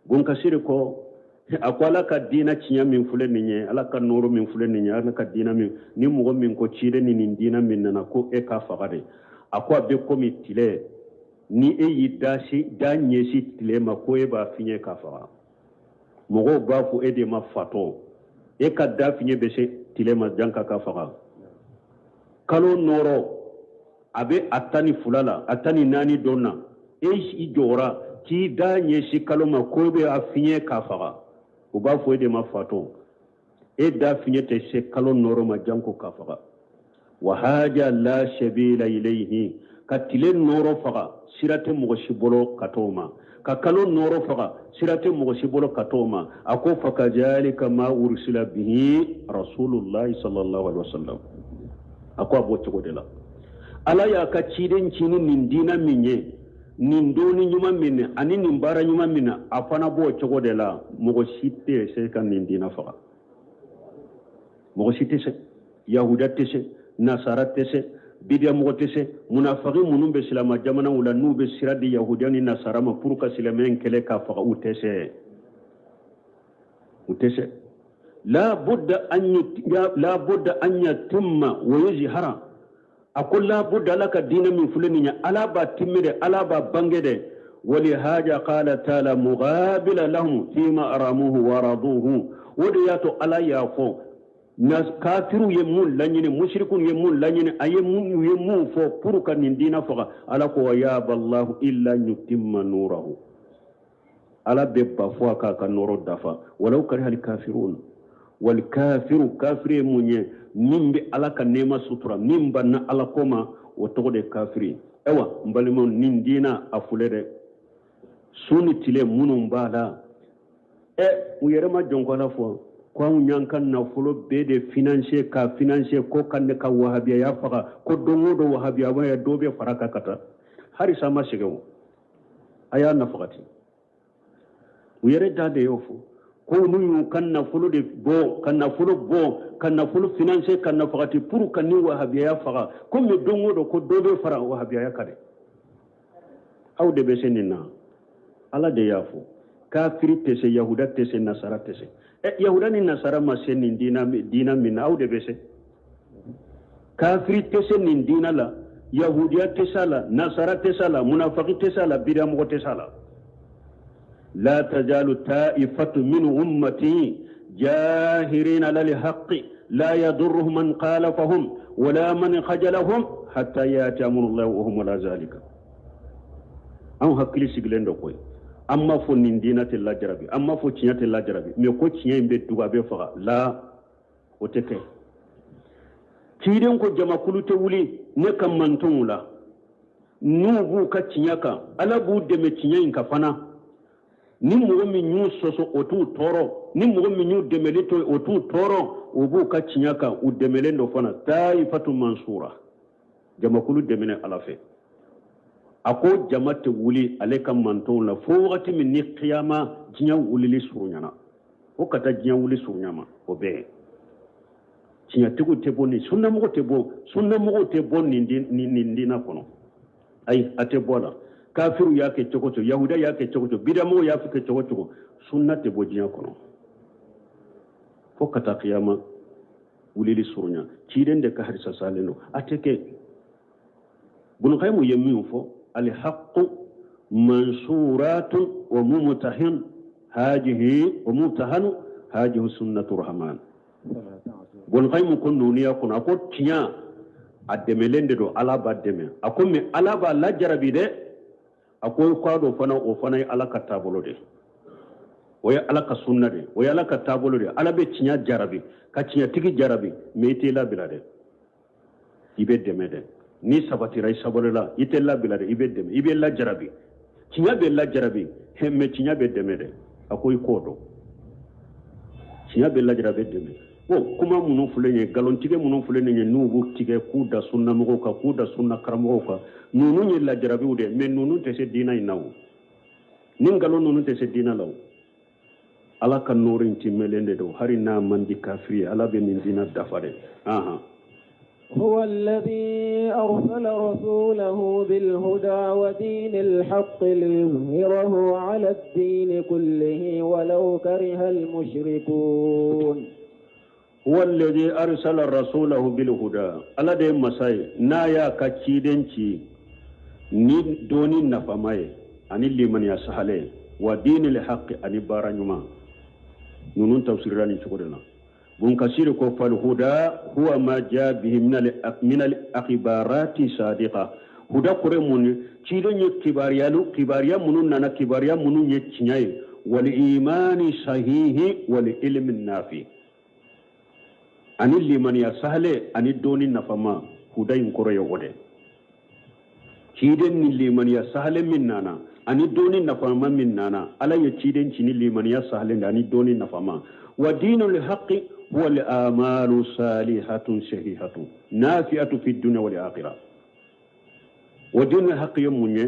Bun Kasiri ko a ko Ala ka diinɛ tiɲɛ min filɛ nin ye, Ala ka nɔɔrɔ min filɛ nin ye, Ala ka diinɛ min, ni mɔgɔ min ko ciden ni nin diinɛ min nana ko e k'a faga de, a ko a bɛ komi tile, ni e y'i da ɲɛsin tile ma ko e b'a fiɲɛ k'a faga, mɔgɔw b'a fɔ e de ma fatɔ, e ka da fiɲɛ bɛ se tile ma janka k'a faga. Kalo nɔɔrɔ a bɛ a 12 la, a 14 don na, e i jɔra k'i da ɲɛsin kalo ma ko e bɛ a fiɲɛ k'a faga, u b'a fɔ e de ma fatɔ, e da fiɲɛ tɛ se kalo nɔɔrɔ ma janko k'a faga. Wa haja la sabila ilayhi, ka tile nɔɔrɔ faga sira tɛ mɔgɔ si bolo ka t'o ma, ka kalo nɔɔrɔ faga sira tɛ mɔgɔ si bolo ka t'o ma. A ko fakazalika ma ursila bihi rasulullahi sallallahu alaihi wasallam, a ko a b'o cogo de la. Ala y'a ka ciden ci ni nin diina min ye, nin dɔnni ɲuman min ani nin baara ɲuman min na, a fana b'o cogo de la. Mɔgɔ si tɛ se ka nin diina faga, mɔgɔ si tɛ se, yahuda tɛ se, nasara tɛ se, bidiya mɔgɔ tɛ se, munafaki minnu bɛ silama jamanaw la n'u bɛ sira di yahudiya ni nasara ma pour ka silamɛya in kɛlɛ k'a faga, u tɛ se, u tɛ se. La budda an yatimma wa yuzhara, a ko la budda Ala ka diinɛ min filɛ nin ye, Ala b'a timmɛ dɛ, Ala b'a bange dɛ. Walihaja qala taala mughabila lahum fima aramuhu wa raduhu, o de y'a to Ala y'a fɔ na kafiru ye mun laɲini, musirikun ye mun laɲini, a ye mun, u ye mun fɔ pour ka nin diinɛ faga, Ala ko wa yaba Allahu illa yutimma nurahu, Ala bɛ ba fo a k'a ka nɔɔrɔ dafa. Walaw karihal kafirun, wal kafiru, kafiri ye mun ye? Min bɛ Ala ka nɛɛma sutura, min banna Ala ko ma, o tɔgɔ de ye kafiri. Ayiwa n balimaw, nin diinɛ a filɛ dɛ, su ni tile minnu b'a la, u yɛrɛ ma jɔn ko Ala fɔ ko anw y'an ka nafolo bɛɛ de financer k'a financer ko ka ne ka wahabiyaya faga, ko don o don wahabiyaya dɔ bɛ fara kan ka taa, halisa ma sɛgɛn o, a y'a nafagati. U yɛrɛ da de y'o fɔ ko olu y'u ka nafolo de bɔ, ka nafolo bɔ, ka nafolo financer ka nafagati pour ka ni wahabiyaya faga, ko mais don o don ko dɔ bɛ fara wahabiyaya kan dɛ. Aw de bɛ se nin na, Ala de y'a fɔ. Kafiri tɛ se, yahuda tɛ se, nasara tɛ se. Yahuda ni nasara ma se nin diina min na, aw de bɛ se. Kafiri tɛ se nin diina la, yahudiya tɛ se a la, nasara tɛ se a la, munafaki tɛ se a la, bidamɔgɔ tɛ se a la. La tajalu ta'ifatu min ummati jahirina lil haqqi la yadurruhum man khalafahum wala man khajalahum hatta yati amrullahi wa hum ala zalika. Anw hakili sigilen dɔ koyi, an m'a fɔ nin diina tɛ lajarabi, an m'a fɔ tiɲɛ tɛ lajarabi, mais ko tiɲɛ in bɛ dugu, a bɛ faga la, o tɛ kɛ. Ciden ko jamakulu tɛ wuli ne ka mantonw la n'u b'u ka tiɲɛ kan, Ala b'u dɛmɛ tiɲɛ in kan fana. Ni mɔgɔ min y'u sɔsɔ o t'u tɔɔrɔ, ni mɔgɔ min y'u dɛmɛli to o t'u tɔɔrɔ, u b'u ka tiɲɛ kan, u dɛmɛlen don fana. Taifatu mansura, jamakulu dɛmɛnen Ala fɛ. A ko jama tɛ wuli ale ka mantonw la fo wagati min ni kiyama diɲɛ wulili surunyana, o ka taa diɲɛ wuli surunya ma, o bɛɛ tiɲɛtigiw tɛ bɔ nin, sunnamɔgɔ tɛ bɔ, sunnamɔgɔw tɛ bɔ nin diinɛ kɔnɔ. Ayi, a tɛ bɔ a la. Kafiru y'a kɛ cogo cogo, yahuda y'a kɛ cogo cogo, bidamɔgɔw y'a kɛ cogo cogo, sunna tɛ bɔ diɲɛ kɔnɔ fo ka taa kiyama wulili surunya. Ciden de ka hadisa salen don, a tɛ kɛ. Ibn Qayyim ye min fɔ, alhaqqu mansuratun wa mumtahin hajihi wa mumtahanu hajihi sunnatu rahman. Ibn Qayyim ko nuniya kɔnɔ, a ko tiɲɛ a dɛmɛlen de don, Ala b'a dɛmɛ. A ko mais Ala b'a lajarabi dɛ. A ko k'a dɔ fana, o fana ye Ala ka taabolo de, o ye Ala ka sunna de, o ye Ala ka taabolo de. Ala bɛ tiɲɛ jarabi ka tiɲɛtigi jarabi, mais i t'i labila dɛ, i bɛ dɛmɛ dɛ. N'i sabatira i sabalila, i tɛ labila dɛ, i bɛ dɛmɛ, i bɛ lajarabi. Tiɲɛ bɛ lajarabi, mais tiɲɛ bɛ dɛmɛ dɛ. A ko i k'o dɔn, tiɲɛ bɛ lajarabi, dɛmɛ. O kuma minnu filɛ nin ye, nkalontigɛ minnu filɛ nin ye, n'u b'u tigɛ k'u da sunnamɔgɔw kan, k'u da sunna karamɔgɔw kan, ninnu ye lajarabiw de, mais ninnu tɛ se diinɛ in na o. Ni nkalon ninnu tɛ se diinɛ la o. Ala ka nɔɔrɔ in timɛlen de don hali n'a man di kafiri ye Ala bɛ nin diinɛ dafa de. Ahan. هو الذي أرسل رسوله بالهدى ودين الحق ليظهره على الدين كله ولو كره المشركون huwa alladhi arsala rasulahu bil huda ala de ye masa ye n'a y'a ka ciden ci ni doni nafama ye ani limaniya sahalen wa dinil haqqi ani baara ɲuman ninnu tafsirira nin cogo de la bun kasiri ko fal huda huwa ma jaa bihi min al akhbarati sadiqa huda kɔrɔ mun ye ciden ye kibariyalu kibariya minnu nana kibaruya minnu ye tiɲɛ ye wal imani sahihi wal ilmi nafi ani limaniya sahale ani doni nafama huda in kɔrɔ ye o de ciden ni limaniya sahale min nana ani doni nafama min nana ala ye ciden ci ni limaniya sahale de ani doni nafama wa dinul haqqi huwa al amalu salihatun sahihatun nafi'atu fi dunya wal akhirah wa dinul haqqi ye mun ye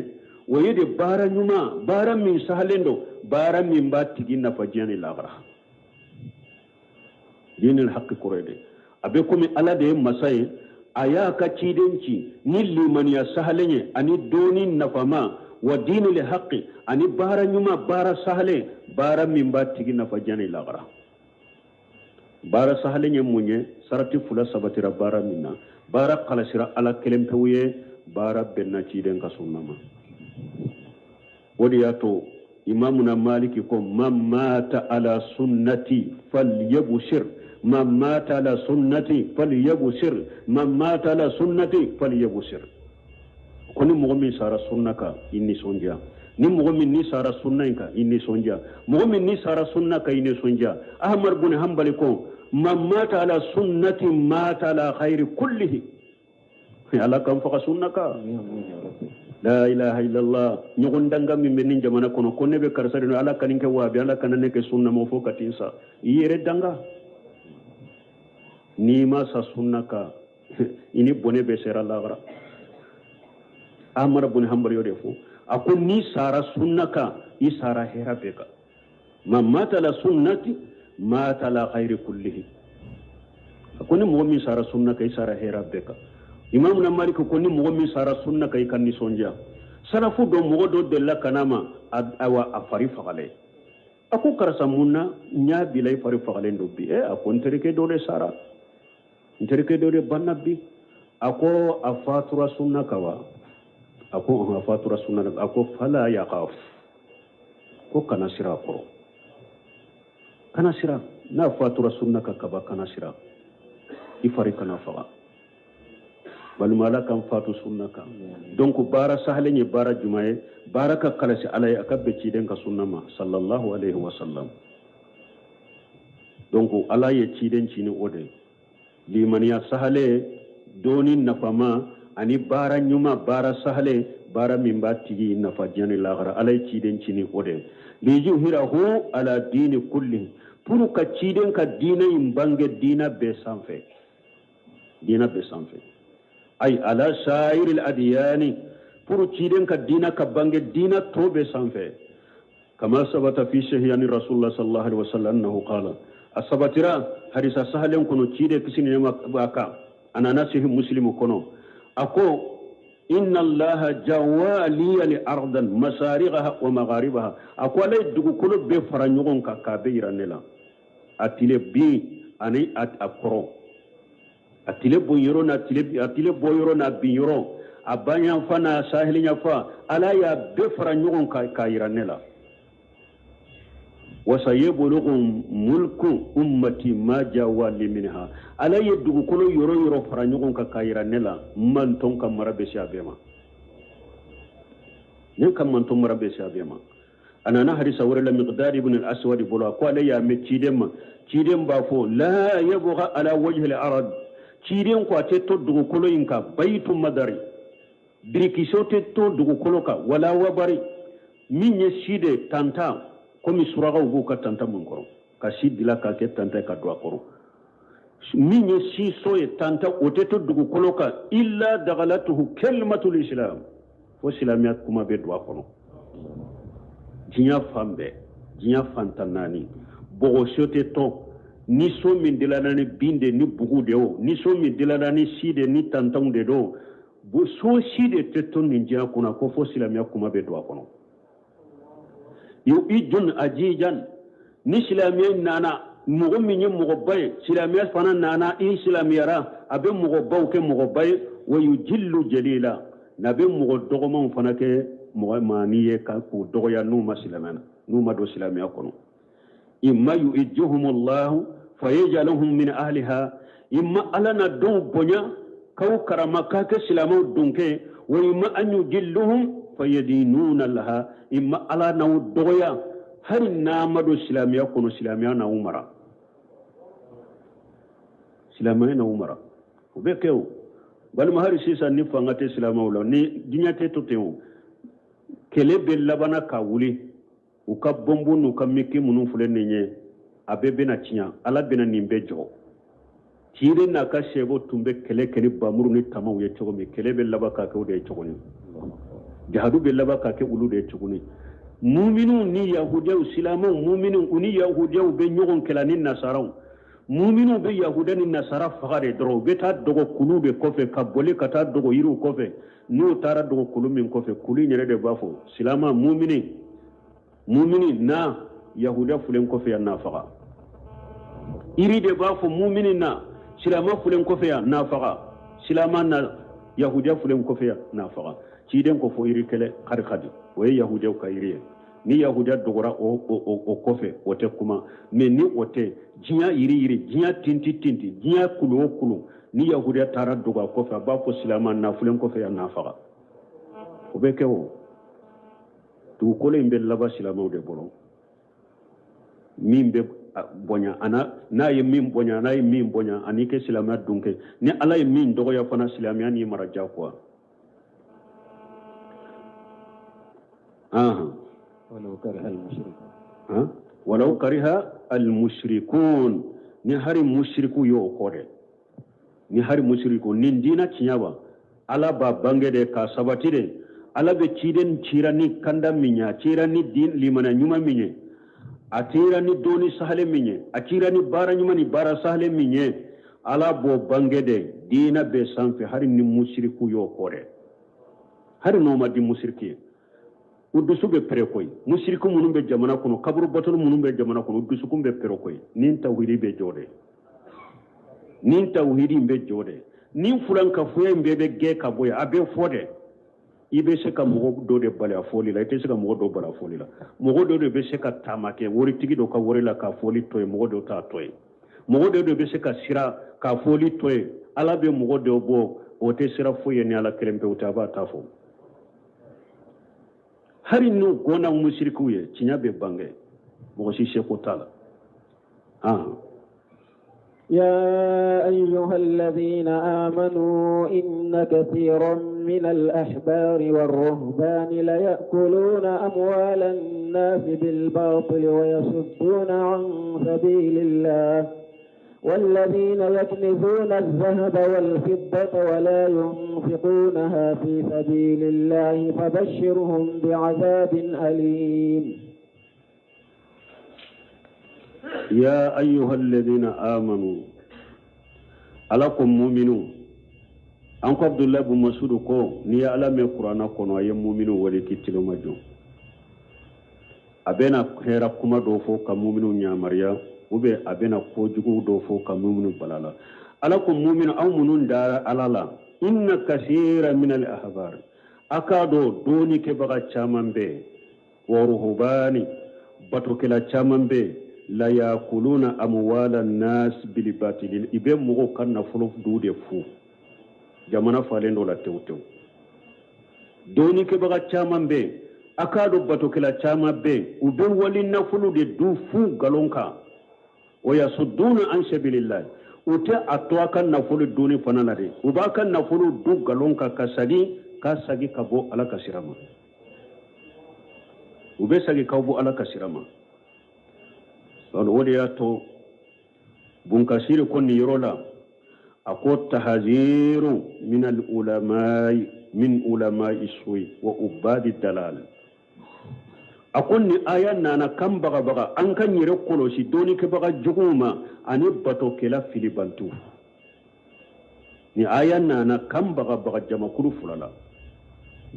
o ye de baara ɲuman baara min sahalen don baara min b'a tigi nafa diɲɛ ni lahara dinul haqqi kɔrɔ ye de a bɛ komi ala de ye masa ye a y'a ka ciden ci ni limaniya sahalen ye ani doni nafama wa dinul haqqi ani baara ɲuman baara sahalen baara min b'a tigi nafa diɲɛ ni lahara baara sahalen ye mun ye sarati fila sabatira baara min na baara kalasira ala kelen pewu ye baara bɛnna ciden ka sunna ma o de y'a to imamuna maliki ko man mata ala sunnati falyabshir man mata ala sunnati falyabshir man mata ala sunnati falyabshir ko ni mɔgɔ min sara sunna kan i nisɔndiya ni mɔgɔ min ni sara sunna in kan i nisɔndiya mɔgɔ min ni sara sunna kan i nisɔndiya ahmad bun hanbali ko man mata ala sunnati mata ala khairi kullihi ala k'an faga sunna kan la ilaha illallah ɲɔgɔn danga min bɛ nin jamana kɔnɔ ko ne bɛ karisa de ala kana n kɛ wahabi ala kana ne kɛ sunna mɔgɔ fo ka t'i sa i yɛrɛ danga n'i ma sa sunna kan i ni bɔnɛ bɛɛ sera lahara ahmad bun hanbali y'o de fɔ a ko n'i sara sunna kan i sara hɛrɛ bɛɛ kan man mata ala sunnati mata ala khairi kullihi a ko ni mɔgɔ min sara sunna kan i sara hɛrɛ bɛɛ kan imamuna maliki ko ni mɔgɔ min sara sunna kan i ka nisɔndiya salafu dɔ mɔgɔ dɔ delila ka n'a ma awa a fari fagalen a ko karisa mun na n y'a bila i fari fagalen don bi a ko n terikɛ dɔ de sara n terikɛ dɔ de banna bi a ko a fatura sunna kan wa a ko a fatura sunna kan a ko fala yakhaf ko kana siran a kɔrɔ kana siran n'a fatura sunna kan kaba kana siran i fari kana faga balima ala k'an fatu sunna kan donc baara sahalen ye baara jumɛn ye baara ka kalasi ala ye a ka bɛn ciden ka sunna ma sallallahu alaihi wa sallam donc ala ye ciden ci ni o de ye limaniya sahalen doni nafama ani baara ɲuman baara sahalen baara min b'a tigi nafa diɲɛ ni lahara ala ye ciden ci ni o de ye liyuzhirahu ala dini kulli pour ka ciden ka diinɛ in bange diinɛ bɛɛ sanfɛ diinɛ bɛɛ sanfɛ ay ala sairil adiyani pour ciden ka diinɛ ka bange diinɛ tɔ bɛɛ sanfɛ kama sabata fi sahihani rasulullah sallallahu alaihi wasallam annahu qala a sabatira hadisa sahalen kɔnɔ ciden kisi ni nɛɛma b'a kan a nana sahih muslimu kɔnɔ a ko inna allaha jawa liya li ardan masariqaha wa magharibaha a ko ala ye dugukolo bɛɛ fara ɲɔgɔn kan k'a bɛɛ yira ne la a tile bin ani a kɔrɔn a tile bɔ yɔrɔ n'a tile a tile bɔ yɔrɔ n'a bin yɔrɔ a bayanfan n'a saheliyanfan ala y'a bɛɛ fara ɲɔgɔn kan k'a yira ne la wasayebulugu mulku ummati ma jawa li minha ala ye dugukolo yɔrɔ yɔrɔ fara ɲɔgɔn kan k'a yira ne la n mantɔn ka mara bɛ se a bɛɛ ma ne ka mantɔn mara bɛ se a bɛɛ ma a nana hadisa wɛrɛ la miqdad ibn al-aswad bolo a ko ale y'a mɛn ciden ma ciden b'a fɔ la yabqa ala wajhi al-ard ciden ko a tɛ to dugukolo in kan bayitu madari birikiso tɛ to dugukolo kan wala wabari min ye si de tanta komi surakaw b'u ka tanta mun kɔrɔ ka si dila k'a kɛ tanta ka don a kɔrɔ min ye si so ye tanta o tɛ to dugukolo kan illa dagalatuhu kalimatul islam fo silamɛya kuma bɛ don a kɔnɔ. Diɲɛ fan bɛɛ, diɲɛ fan 14, bɔgɔso tɛ to ni so min dilanna ni bin de ni bugu de o, ni so min dilanna ni si de ni tantanw de don, so si de tɛ to nin diɲɛ kɔnɔ ko fo silamɛya kuma bɛ don a kɔnɔ. Yu'ijun ajijan, ni silamɛya nana, mɔgɔ min ye mɔgɔba ye, silamɛya fana nana, i silamɛyara, a bɛ mɔgɔbaw kɛ mɔgɔba ye. Wa yujillu jalila, n'a bɛ mɔgɔ dɔgɔmanw fana kɛ mɔgɔ maani ye ka k'u dɔgɔya n'u ma silamɛya, n'u ma don silamɛya kɔnɔ. Imma yu'ijjuhumullahu fayajaluhum min ahliha, imma Ala na dɔw bonya k'aw karama k'a kɛ silamɛw donkɛ. Wa imma an yujilluhum fayadinuna laha, imma Ala n'aw dɔgɔya hali n'a ma don silamɛya kɔnɔ, silamɛya n'aw mara, silamɛya n'aw mara. O bɛ kɛ o balima. Hali sisan ni fanga tɛ silamɛw la, ni diɲɛ tɛ to ten o, kɛlɛ bɛ labanna ka wuli. U ka bɔnbɔn n'u ka miki minnu filɛ nin ye, a bɛɛ bɛna tiɲɛ. Ala bɛna nin bɛɛ jɔ. Ciden n'a ka sɛbɛw tun bɛ kɛlɛ kɛ ni bamuru ni tamaw ye cogo min, kɛlɛ bɛ laban ka kɛ o de ye tuguni. Jihadu bɛ laban ka kɛ olu de ye tuguni. Muminiw ni yahudiyaw, silamɛw muminiw, u ni yahudiyaw bɛ ɲɔgɔn kɛlɛ ni nasaraw. Muminiw bɛ yahudiya ni nasara faga de dɔrɔn. U bɛ taa dogo kulu de kɔfɛ, ka boli ka taa dogo yiriw kɔfɛ. N'u taara dogo kulu min kɔfɛ, kulu in yɛrɛ de b'a fɔ silama mumini, mumini na yahudiya fulen kɔfɛ yan, n'a faga. Yiri de b'a fɔ mumini na silama fulen kɔfɛ yan, n'a faga. Silama na yahudiya fulen kɔfɛ yan, n'a faga. Ciden ko fo yiri kɛlɛ karikadi, o ye yahudiyaw ka yiri ye. Ni yahudiya dogora o kɔfɛ, o tɛ kuma. Mais ni o tɛ, diɲɛ yiri yiri, diɲɛ tinti tinti, diɲɛ kulu o kulu, ni yahudiya taara dogo a kɔfɛ, a b'a fɔ silama na fulen kɔfɛ yan, n'a faga. O bɛ kɛ o. Dugukolo in bɛ laban silamɛw de bolo. Min bɛ bonya ana, n'a ye min bonya, n'a ye min bonya ani kɛ silamɛya dun kɛ. Ni Ala ye min dɔgɔya fana, silamɛya n'i mara diyagoya. Walau kariha al-mushrikun. Walau kariha al-mushrikun, ni hari mushriku y'o kɔ dɛ, ni hari mushriku. Nin diina tiɲɛ wa, Ala b'a bange de k'a sabati de. Ala bɛ ciden cira ni kanda min ye, a cira ni din limana ɲuman min ye, a cira ni doni sahale min ye, a cira ni baara ɲuman ni baara sahale min ye, Ala b'o bange de diina bɛɛ sanfɛ, hari ni musiriku y'o kɔ dɛ, hari n'o ma di musiriki ye. U dusu bɛ pɛrɛ koyi. Musiriku minnu bɛ jamana kɔnɔ, kaburu batolu minnu bɛ jamana kɔnɔ, u dusukun bɛ pɛrɛ koyi. Nin tawhidi bɛ jɔ de, nin tawhidi in bɛ jɔ de, nin fulankafoya in bɛɛ bɛ gɛn ka bɔ yen. A bɛ fɔ de. I bɛ se ka mɔgɔ dɔ de bali a fɔli la, i tɛ se ka mɔgɔ dɔ bali a fɔli la. Mɔgɔ dɔ de bɛ se ka taama kɛ waritigi dɔ ka wari la k'a fɔli to yen, mɔgɔ dɔ t'a to yen. Mɔgɔ dɔ de bɛ se ka sira k'a fɔli to yen. Ala bɛ mɔgɔ dɔ bɔ, o tɛ sira foyi ye ni Ala kelen pewu tɛ, a b'a ta fɔ. Hali n'u gɔnna musirikiw ye, tiɲɛ bɛ bange, mɔgɔ si seko t'a la. يا أيها الذين آمنوا إن كثيرا من الأحبار والرهبان ليأكلون أموال الناس بالباطل ويصدون عن سبيل الله والذين يكنزون الذهب والفضة ولا ينفقونها في سبيل الله فبشرهم بعذاب أليم. يا أيها الذين آمنوا، Ala ko muminu an ko Abdullahi bin Masudu ko n'i ye Ala mɛn kuranna kɔnɔ, a ye muminu wele k'i tilo ma jɔ. A bɛna hɛrɛ kuma dɔw fɔ ka muminu yamaruya, ou bien a bɛna kojugu dɔw fɔ ka muminu bala la. Ala ko muminu, aw minnu dara Ala la, inna kasira min al ahbar, a k'a dɔn dɔɔni kɛbaga caman bɛ yen, wa ruhubani, batokɛla caman bɛ yen, la yakuluna amwala nas bil batil, i bɛ mɔgɔw ka nafolo du de fu. Jamana falen dɔ la tewu tewu. Dɔɔnikɛbaga caman bɛ yen, a k'a dɔn batokɛla caman bɛ yen, u bɛ wali nafolo de du fu nkalon kan. Wa yasudduna an sabilillah, u tɛ a to a ka nafolo dunni fana la dɛ, u b'a ka nafolo du nkalon kan ka sagi ka bɔ Ala ka sira ma. U bɛ sagi ka bɔ Ala ka sira ma. O de y'a to Bunkasiri ko nin yɔrɔ la, a ko tahaziru min al ulamai min ulamai sui wa ubadi dalal. A ko nin aya nana k'an bagabaga an k'an yɛrɛ kɔlɔsi dɔnnikɛbaga juguw ma ani batokɛla filibantu. Nin aya nana k'an bagabaga jamakulu fila la,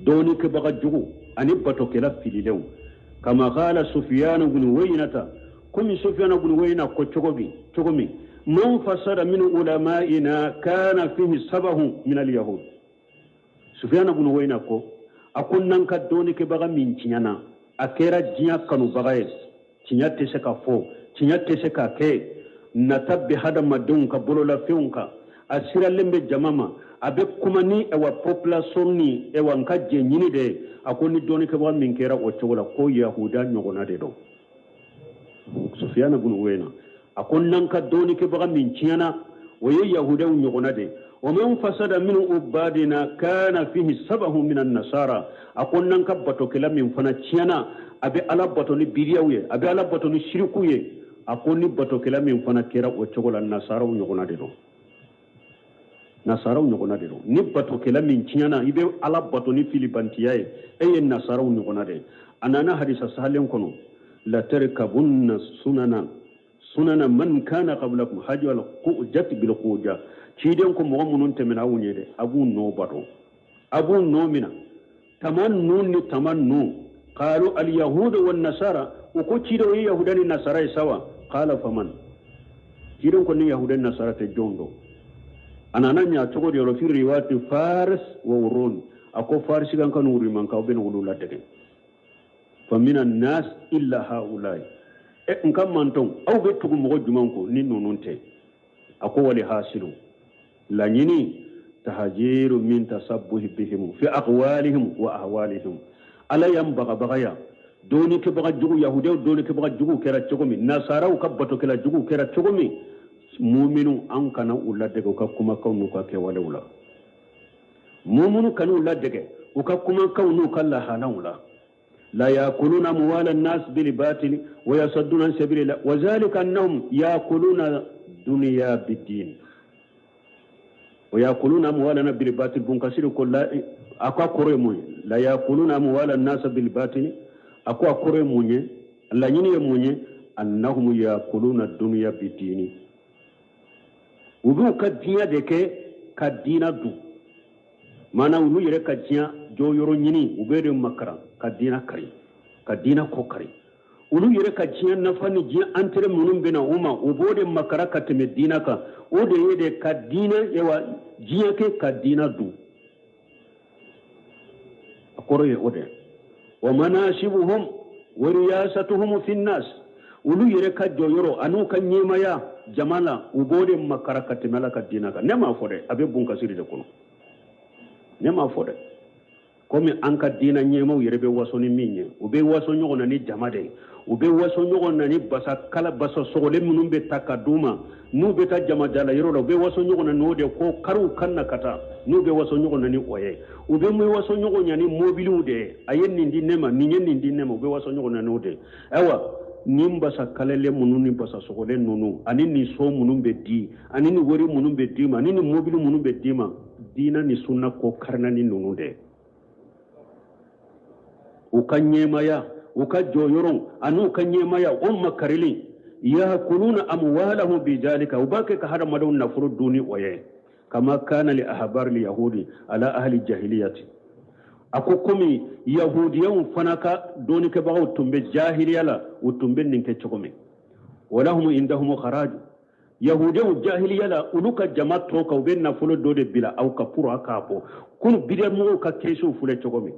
dɔnnikɛbaga jugu ani batokɛla fililenw. Kama kala sufiyanu bin uyinata, komi sufiyanu bin uyina ko cogo min, man fasada min ulama'ina kana fihi sabahu min al-yahud. Sufiyana bin uyina ko, a ko n'an ka dɔnnikɛbaga min tiɲɛna, a kɛra diɲɛ kanubaga ye, tiɲɛ tɛ se ka fɔ, tiɲɛ tɛ se ka kɛ, nata bɛ hadamadenw ka bololafɛnw kan, a siralen bɛ jama ma, a bɛ kuma ni ɛwa population ni ɛwa n ka jɛ ɲini de ye. A ko ni dɔnnikɛbaga min kɛra o cogo la, ko yahuda ɲɔgɔnna de don. Sufiyana bin uyina a ko n'an ka dɔnnikɛbaga min tiɲɛna, o ye yahudaw ɲɔgɔnna de ye. Wa man fasada min ubadina kana fihi sabahu min nasara. A ko n'an ka batokɛla min fana tiɲɛna, a bɛ ala bato ni biriyaw ye, a bɛ ala bato ni siriku ye, a ko ni batokɛla min fana kɛra o cogo la, nasaraw ɲɔgɔnna de don. Nasaraw ɲɔgɔnna de don. Ni batokɛla min tiɲɛna, i bɛ ala bato ni filibantiya ye, e ye nasaraw ɲɔgɔnna de ye. A nana hadisa sahalen kɔnɔ, la tarkabunna sunana man kana qablakum hajwa al-qujati bil quja. Ciden ko mɔgɔ minnu tɛmɛna aw ɲɛ dɛ, a b'u nɔ bato, a b'u nɔ mina, tama ninnu ni tama ninnu. Qalu al yahudu wan nasara, u ko ciden o ye yahuda ni nasara ye sawa. Qala faman, ciden ko ni yahuda ni nasara tɛ jɔn don? A nana ɲa cogo di yɔrɔ fi riwayati faris wa urun, a ko farisi kan ka n'u rimankaw bɛ n'olu ladege. Fa mina nas illa haulai, e n ka mantɔn aw bɛ tugu mɔgɔ jumɛn kɔ ni ninnu tɛ? A ko wali hasilu laɲini tahajiru min tasabbuhi bihim fi aqwalihim wa ahwalihim. Ala y'an bagabagaya dɔnnikɛbaga jugu, yahudiyaw dɔnnikɛbaga jugu kɛra cogo min, nasaraw ka batokɛla jugu kɛra cogo min, muminu an kana u ladege u ka kumakanw n'u ka kɛwalew la. Muminu kana u ladege u ka kumakanw n'u ka lahalaw la. La yakuluna amwala an-nas bil batil wa yasudduna an sabilillah wa zalika annahum yakuluna dunya bid-din wa yakuluna amwalana bil batil. Bun kasiri ko la, a ko a kɔrɔ ye mun ye? La yakuluna amwala an-nas bil batil, a ko a kɔrɔ ye mun ye? Laɲini ye mun ye? Annahum yakuluna dunya bid-din, u b'u ka diɲɛ de kɛ ka diina dun. Maana olu yɛrɛ ka diɲɛ jɔyɔrɔ ɲini, u bɛ de makaran ka diina kari, ka diina kɔ kari. Olu yɛrɛ ka diɲɛ nafa ni diɲɛ intérêt minnu bɛ na u ma, u b'o de makara ka tɛmɛ diina kan. O de ye de ka diina, ewa diɲɛ kɛ ka diina dun. A kɔrɔ ye o de. Wa manasibuhum wa riyasatuhum fi nnas, olu yɛrɛ ka jɔyɔrɔ an'u ka ɲɛmaya jama la, u b'o de makara ka tɛmɛ ala ka diina kan. Ne m'a fɔ dɛ, a bɛ bun kasiri de kɔnɔ. Ne m'a fɔ dɛ, komi an ka diina ɲɛmaw yɛrɛ bɛ waso ni min ye, u bɛ waso ɲɔgɔn na ni jama de ye, u bɛ waso ɲɔgɔn na ni basa kala basa sɔgɔlen minnu bɛ ta ka d'u ma n'u bɛ taa jama jala yɔrɔ la, u bɛ waso ɲɔgɔn na n'o de ko kariw kan na ka taa, n'u bɛ waso ɲɔgɔn na ni o ye, u bɛ waso ɲɔgɔn na ni mobiliw de ye, a ye nin di ne ma, nin ye nin di ne ma, u bɛ waso ɲɔgɔn na n'o de ye. Ayiwa, nin basa kalalen minnu ni basa sɔgɔlen ninnu ani nin so minnu bɛ di ani nin wari minnu bɛ d'i ma ani nin mobili minnu bɛ d'i ma, diina ni sunna ko karina ni ninnu de ye. U ka ɲɛmaya, u ka jɔyɔrɔ an'u ka ɲɛmaya o makarili, yakuluna amwalahum bidhalika, u b'a kɛ ka hadamadenw nafolo dun ni o ye. Kama kana li ahbar li yahudi ala ahli jahiliyati, a ko komi yahudiyaw fana ka dɔnnikɛbagaw tun bɛ jahiliya la, u tun bɛ nin kɛ cogo min. Walahum indahum kharaju, yahudiyaw jahiliya la, olu ka jama tɔ kan, u bɛ nafolo dɔ de bila aw ka pour a k'a bɔ. Kunu bidiyamɔgɔw ka kɛsiw filɛ cogo min,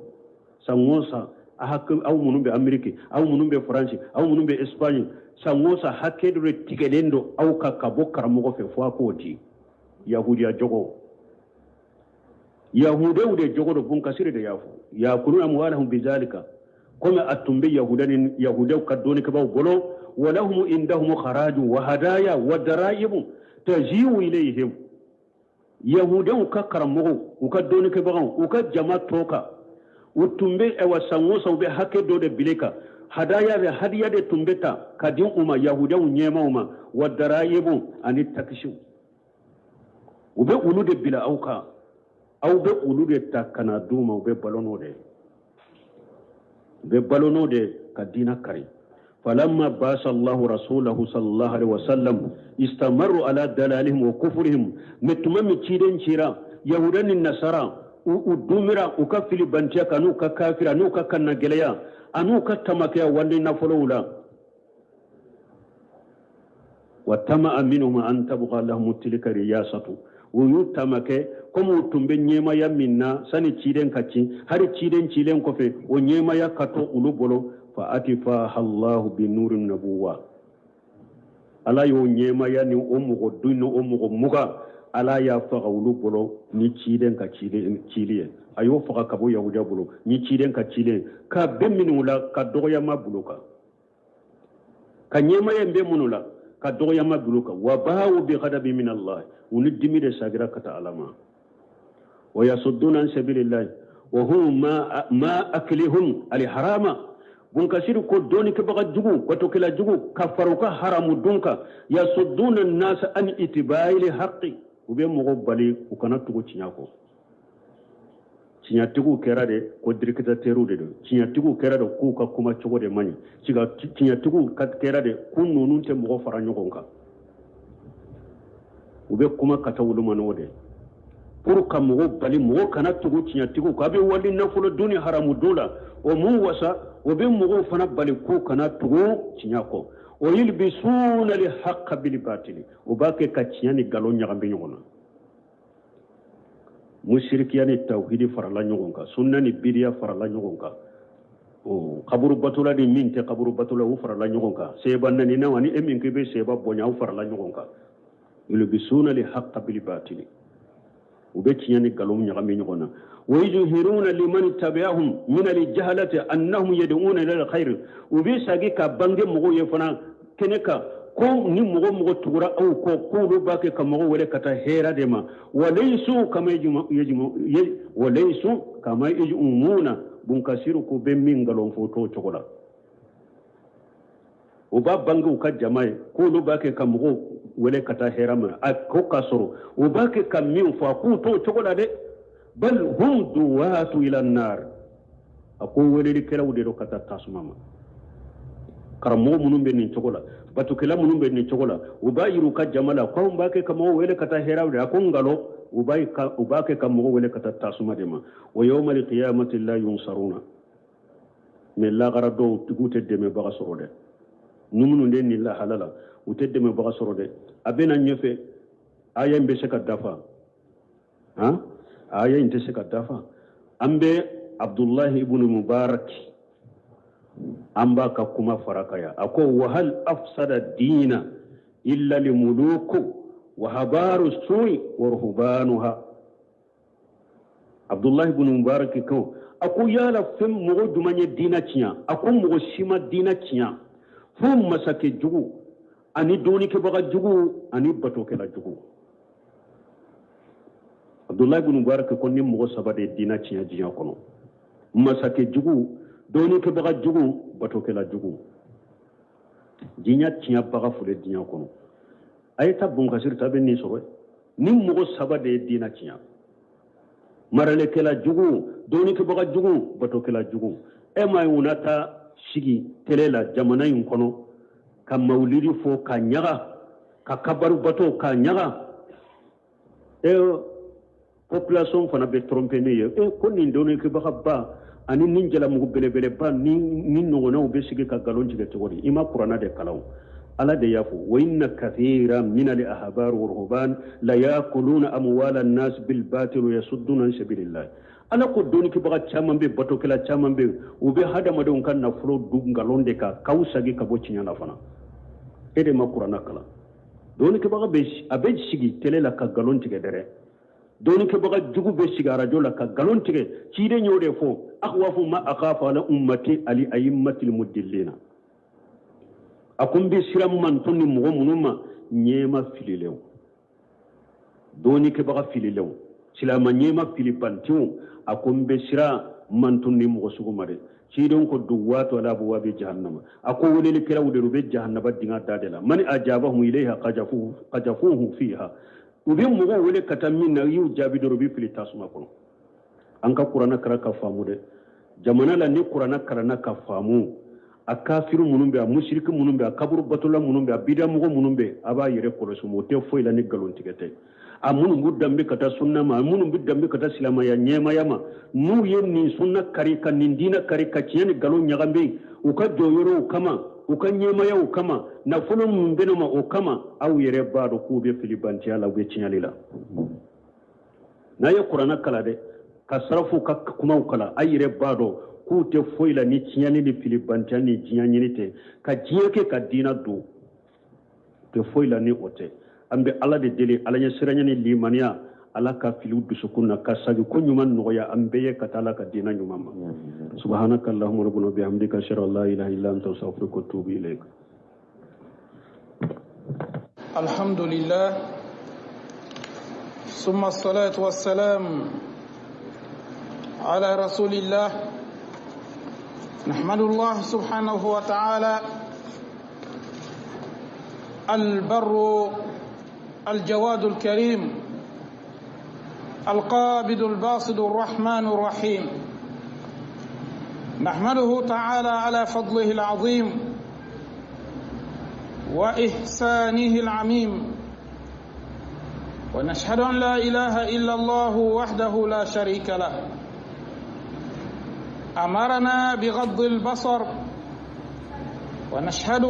san o san aw minnu bɛ Ameriki, aw minnu bɛ Faransi, aw minnu bɛ Espagne, san o san hakɛ dɔ de tigɛlen don aw kan ka bɔ karamɔgɔ fɛ fo a k'o di. Yahudiya jogo, yahudiyaw de jogo don, bun kasiri de y'a fɔ, yakuluna amwalahum bizalika, komi a tun bɛ yahuda ni yahudiyaw ka dɔnnikɛbaaw bolo. Walahum indahum kharaju wa hadaya wa daraibu tajiu ilayhim, yahudiyaw ka karamɔgɔw, u ka dɔnnikɛbagaw, u ka jama tɔ kan, u tun bɛ ɛwa san o san u bɛ hakɛ dɔ de bile kan, hadaya de, hadiya de tun bɛ ta ka di u ma, yahudiyaw ɲɛmaw ma, wa darayibu ani takisiw, u bɛ olu de bila aw kan, aw bɛ olu de ta ka na d'u ma, u bɛ balo n'o de ye. U bɛ balo n'o de ka diina kari. Falamma ba'asa Allahu rasulahu sallallahu alaihi wasallam istamaru ala dalalihim wa kufurihim. Mais tuma min ciden cira, yahuda ni nasara u dumira u ka filibantiya kan, n'u ka kafira, n'u ka kannagɛlɛya, an'u ka tamakɛya wali nafolow la. Wa tama'a minhum an tabqa lahum tilka riyasatu. U y'u tamakɛ komi u tun bɛ ɲɛmaya min na sani ciden ka ci, hali ciden cilen kɔfɛ o ɲɛmaya ka to olu bolo. Fa atfaha Allahu bi nuri nabuwa. Ala y'o ɲɛmaya ni o mɔgɔ dun ni o mɔgɔ 20, Ala y'a faga olu bolo ni ciden ka cili ye. A y'o faga ka bɔ yahudiya bolo ni ciden ka cili ye, ka bɛn minnu la ka dɔgɔyama bolo kan, ka ɲɛmaya in bɛ minnu la ka dɔgɔyama bolo kan. Wa ba'u bi ghadabi min Allah, u ni dimi de sagira ka taa Ala ma. Wa yasudduna an sabilillahi wa hum ma aklihum al harama. Bunkasiri ko dɔnnikɛbaga jugu, batokɛla jugu, ka fara u ka haramu dun kan. Yasudduna an-nasa an ittiba'il haqqi, u bɛ mɔgɔw bali u kana tugu tiɲɛ kɔ. Tiɲɛtigiw kɛra de ko dirikitatɛriw de don, tiɲɛtigiw kɛra de k'u ka kuma cogo de man ɲi, tiɲɛtigiw kɛra de k'u ninnu tɛ mɔgɔ fara ɲɔgɔn kan. U bɛ kuma ka taa olu ma n'o de pour ka mɔgɔw bali mɔgɔ kana tugu tiɲɛtigiw kɔ. A bɛ wali nafolo dun ni haramu dun la, o mun wasa, o bɛ mɔgɔw fana bali k'u kana tugu tiɲɛ kɔ. O yulbisuna li haqqa bil batili, o b'a kɛ ka tiɲɛ ni nkalon ɲagami ɲɔgɔn na. Musirikiya ni tawhidi farala ɲɔgɔn kan, sunna ni bidiya farala ɲɔgɔn kan, o kaburu batola ni min tɛ kaburu batola u farala ɲɔgɔn kan, seba naninaw ani e min k'i bɛ seba bonya u farala ɲɔgɔn kan. Yulbisuna li haqqa bil batili, u bɛ tiɲɛ ni nkalon ɲagami ɲɔgɔn na. Wa yuzhiruna liman tabi'ahum min al-jahalati annahum yad'una ila al-khair, u bɛ sagi ka bange mɔgɔw ye fana kɛnɛ kan ko ni mɔgɔ mɔgɔ tugura aw kɔ k'olu b'a kɛ ka mɔgɔw wele ka taa hɛrɛ de ma. Walaysu kama walaysu kama yaj'umuna, bunkasiru ko bɛ min nkalon fɔ t'o cogo la. U b'a bange u ka jama ye k'olu b'a kɛ ka mɔgɔw wele ka taa hɛrɛ ma, a ko k'a sɔrɔ u b'a kɛ ka min fɔ a k'u t'o cogo la dɛ. Bal hum duwatu ila nar, a ko welelikɛlaw de don ka taa tasuma ma. Karamɔgɔ minnu bɛ nin cogo la, batokɛla minnu bɛ nin cogo la, u b'a yira u ka jama la k'anw b'a kɛ ka mɔgɔw wele ka taa hɛrɛ de, a ko nkalon, u b'a kɛ ka mɔgɔw wele ka taa tasuma de ma. Wa yawmal qiyamati la yunsaruna, mais lagara dɔw tigiw tɛ dɛmɛbaga sɔrɔ dɛ. Ni minnu de nin lahala la, u tɛ dɛmɛbaga sɔrɔ dɛ. A bɛ na ɲɛfɛ, aya in bɛ se ka dafa, han, aya in tɛ se ka dafa. An bɛ Abdullahi ibn Mubarak, an b'a ka kuma fara kan yan. A ko wahal afsada diina illa limuluku wa habaru su'i wa ruhbanuha. Abdullahi ibn Mubarak ko, a ko yala fɛn mɔgɔ jumɛn ye diina tiɲɛ? A ko mɔgɔ si ma diina tiɲɛ fo masakɛ jugu ani dɔnnikɛbaga jugu ani batokɛla jugu. Abdullahi ibn Mubarak ko ni mɔgɔ saba de ye diina tiɲɛ diɲɛ kɔnɔ: masakɛ jugu, dɔnnikɛbaga jugu, batokɛla jugu. Diɲɛ tiɲɛbaga filɛ diɲɛ kɔnɔ. A ye taa Bunkasiri ta, a bɛ nin sɔrɔ. Ni mɔgɔ saba de ye diinɛ tiɲɛ: maralikɛla jugu, dɔnnikɛbaga jugu, batokɛla jugu. E m'a ye u na taa sigi télé la jamana in kɔnɔ ka mawulidi fɔ ka ɲaga, ka kabaru bato ka ɲaga. E population fana bɛ tromper ne ye. E ko nin dɔnnikɛbaga ba ani nin jalamugu belebeleba ni ɲɔgɔnnaw bɛ sigi ka nkalon tigɛ cogo di? I ma kuranna de kalan o. Ala de y'a fɔ wa inna kathira min al ahbar wa ruhban la yakuluna amwala an-nas bil batil wa yasudduna an sabilillah. Ala ko dɔnnikɛbaga caman bɛ, batokɛla caman bɛ, u bɛ hadamadenw ka nafolo dun nkalon de kan k'aw sagi ka bɔ tiɲɛ na fana. E de ma kuranna kalan. Dɔnnikɛbaga bɛ, a bɛ sigi télé la ka nkalon tigɛ dɛrɛ. Dɔnnikɛbaga jugu bɛ sigi arajo la ka nkalon tigɛ. Ciden y'o de fɔ, akhwafu ma akhafu ala ummati ali aimmatil mudillina. A ko n bɛ siran mantɔn ni mɔgɔ minnu ma, ɲɛma fililenw, dɔnnikɛbaga fililenw, silamɛ ɲɛma filibantiw, a ko n bɛ siran mantɔn ni mɔgɔ sugu ma dɛ. Ciden ko duwatu ala abwabi jahannama, a ko welelikɛlaw de u bɛ jahannaba dingɛ da de la. Mani ajabahum ilayha qajafuhu fiha, u bɛ mɔgɔw wele ka taa min na, i y'u jaabi dɔrɔn u bɛ fili tasuma kɔnɔ. An ka kuranɛ kɛra ka faamu dɛ. Jamana la ni kuranna kalanna ka faamu, a kafiru minnu bɛ, a musiriki minnu bɛ, a kaburu batola minnu bɛ, a bidamɔgɔ minnu bɛ, a b'a yɛrɛ kɔlɔsi, o tɛ foyi la ni nkalontigɛ tɛ. A minnu b'u danbe ka taa sunna ma, a minnu bɛ danbe ka taa silamaya ɲɛmaya ma, n'u ye nin sunna kari ka nin diina kari ka tiɲɛ ni nkalon ɲagami u ka jɔyɔrɔw kama, u ka ɲɛmayaw kama, nafolo min bɛn'u ma o kama, aw yɛrɛ b'a dɔn k'u bɛ filibantiya la, u bɛ tiɲɛli la. N'a ye kuranna kalan dɛ, ka sarafu ka kumaw kalan, a yɛrɛ b'a dɔn k'u tɛ foyi la ni tiɲɛni ni filibantiya ni diɲɛ ɲini tɛ, ka diɲɛ kɛ ka diina don, tɛ foyi la ni o tɛ. An bɛ Ala de deli, Ala ɲɛsiranya ni limaniya, Ala ka filiw dusukun na ka sagi ko ɲuman nɔgɔya an bɛɛ ye ka taa Ala ka diina ɲuman ma. Subhanaka allahumma rabbana bihamdika, ashhadu an la ilaha illa anta, astaghfiruka wa atubu ilayk. الحمد لله، ثم الصلاة والسلام على رسول الله. نحمد الله سبحانه وتعالى البر الجواد الكريم القابض الباسط الرحمن الرحيم. نحمده تعالى على فضله العظيم وإحسانه العميم، ونشهد أن لا إله إلا الله وحده لا شريك له، أمرنا بغض البصر، ونشهد